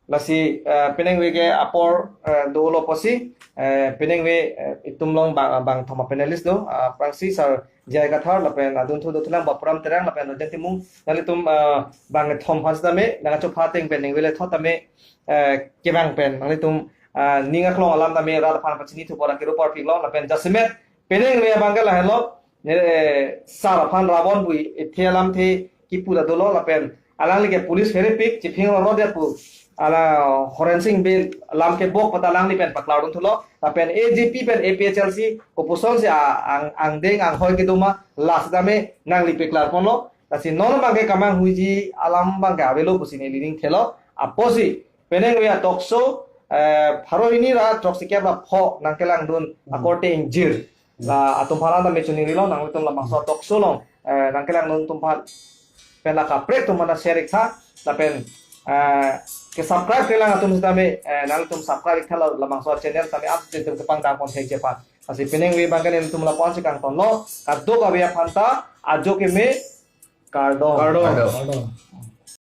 Lasi eh, penang ave ke apor eh, dolo pusi eh, penang ave eh, itum along bang bangthom a-panelist do, ah, aphrangsi sir J I Kathar lapen adunthu do thulang Bapuram Terang lapen Rajen Timung, nanglitum eh, bangkethom aphan sitame nangkachopha ateng pen ningve le thot tame eh, kevang pen nanglitum ah, ning aklong alam tame rat aphan pachini thu pora kiru parpiklo lapen jasemet penang ave abang ke lahenlo, ne sar aphan Ravon pu ithe alamthe kipu ta dolo lapen alangli ke police pherepik chiphing rorot ya pu, ala Horen Sing Bey lam kebok pata alangli pen paklardun thulo lapen A J P pen A P H L C kopuson si a, ang, angdeng anghoi kedo ma la sitame nangli paklarponlo. Lasi non abang ke kamanghuiji alam abang ke avelo pusi neli ning thelo. Apotsi penang ave a-talk show eh, pharo hini ra throksikep ra pho nangkelangdun akorte ingjir la atum aphan ta me choningri lo, nanglitum labangso talk show along eh, nangkelangdun atum aphan pen la kaprek atum aphan ta share iktha lapen eh, ke-subscribe-kle lang atum sitame eh, nanglitum subscribe iktha la labangso channel tame ap tum kepangdam pon thekji aphan. Lasi penang ave abang ke nelitum lapu-an si kangtonlo, kadokave aphan ta ajo keme, kardom. Kardom. Kardom.